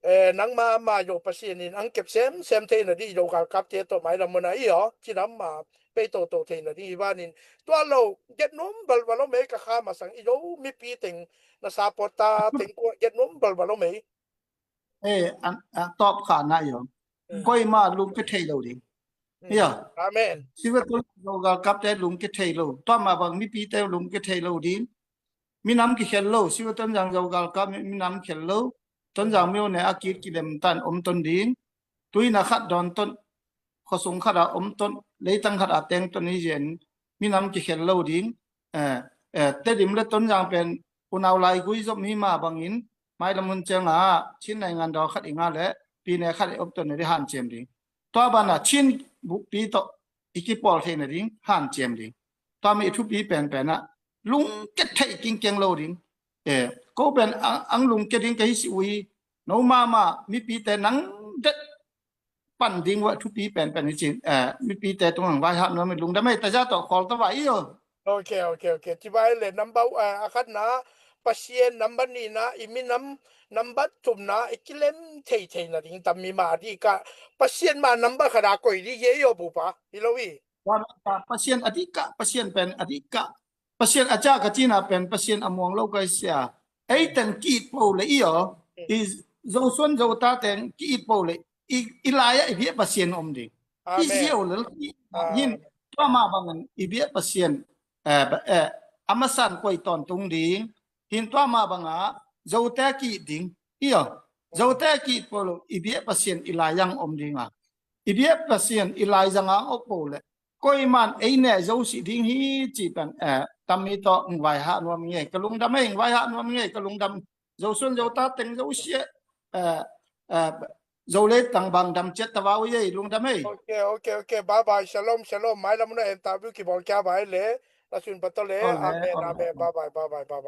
eh, nangma ma zo Pasian in ang kep sem, sem thei na di zo kal kap te to mai lamuna i o, ci lam ma, pei toto thei nading hi vanin. Tua lo, get nuam balbal om ei, ka kha masang i Zo mipi teng, na support ta teng kuah get nuam balbal om ei. Eh, an, an top kha na yo. Hmm. Koima lungke thei lo ding. Hmm. Ya. Amen. Silverton Zo galkapte lungke thei lo. Tua mah bang mipite lungke thei lo ding. Minam kikhel lo, Silverton Zangzo galkap mi, minam khel lo. Tonzang myo ne a kit kilem tan om ton ding. Tuina khat dawn ton, khuasung khat a om ton, leitang khat a teng ton hi zen. Minam kikhel lo ding. Eh, eh, Tedim le Tonzang pen unau laigui zom hi mah bangin, mailam hun ciang a Chin naingan daw khat i ngah le, pi ne khat i om ton ne ding hanciam ding. Tua banah Chin bukpi tawh i kipawl theih nading hanciam ding. Tua mi i thupi penpen ah lungke theih kingkeng lo ding. Eh, ko pen ang, ang lungke ding ka hi si uh hi. No mahmah mipite nang det pan ding uh a thupi penpen hi cin. Eh, mipite tung ang vai hah nuam i lungdam ei, taza tawh khawl ta vai i aw. Ok, ok, ok. Ci vai le number, eh, a khatna Pasian, number nihna i minam, number thumna i kilem thei thei nading tam mi mah a dih kah. Pasian mah number khat a koih dih hi ei aw bupa. Hi lo hi. Tua mah Pasian a dih kah, Pasian pen a dih kah. Pasian a ca ka cina pen Pasian a muang lo ka hi sia. Ei teng ki-it po le i aw. I Zosuan Zota teng ki-it po le i, i lai-ah i biah Pasian om ding. I ziau lel ki hin tua mah bangin i biah Pasian, eh, eh, a masan koi tawntung ding. Hin tua mah bangah Zote ki-it ding. I aw. Zote ki-it po lo i biah Pasian i lai-ah om ding a. I biah Pasian i lai-ah ang ok po le koiman ei ne zo si ding hi ci pen, eh, tam mi tawh ng vai hah nuam ngei, ka lungdam ei, ng vai hah nuam ngei, ka lungdam. Zosuan Zota teng zo sia, eh, eh, Zo leitang bang dam ciat ta vau ei, lungdam ei. Ok, ok, ok. Bye bye. Shalom, shalom. Mailam na interview kibawl kia vai le. Na sun pato le. Amen, amen. Bye bye, bye bye, bye bye.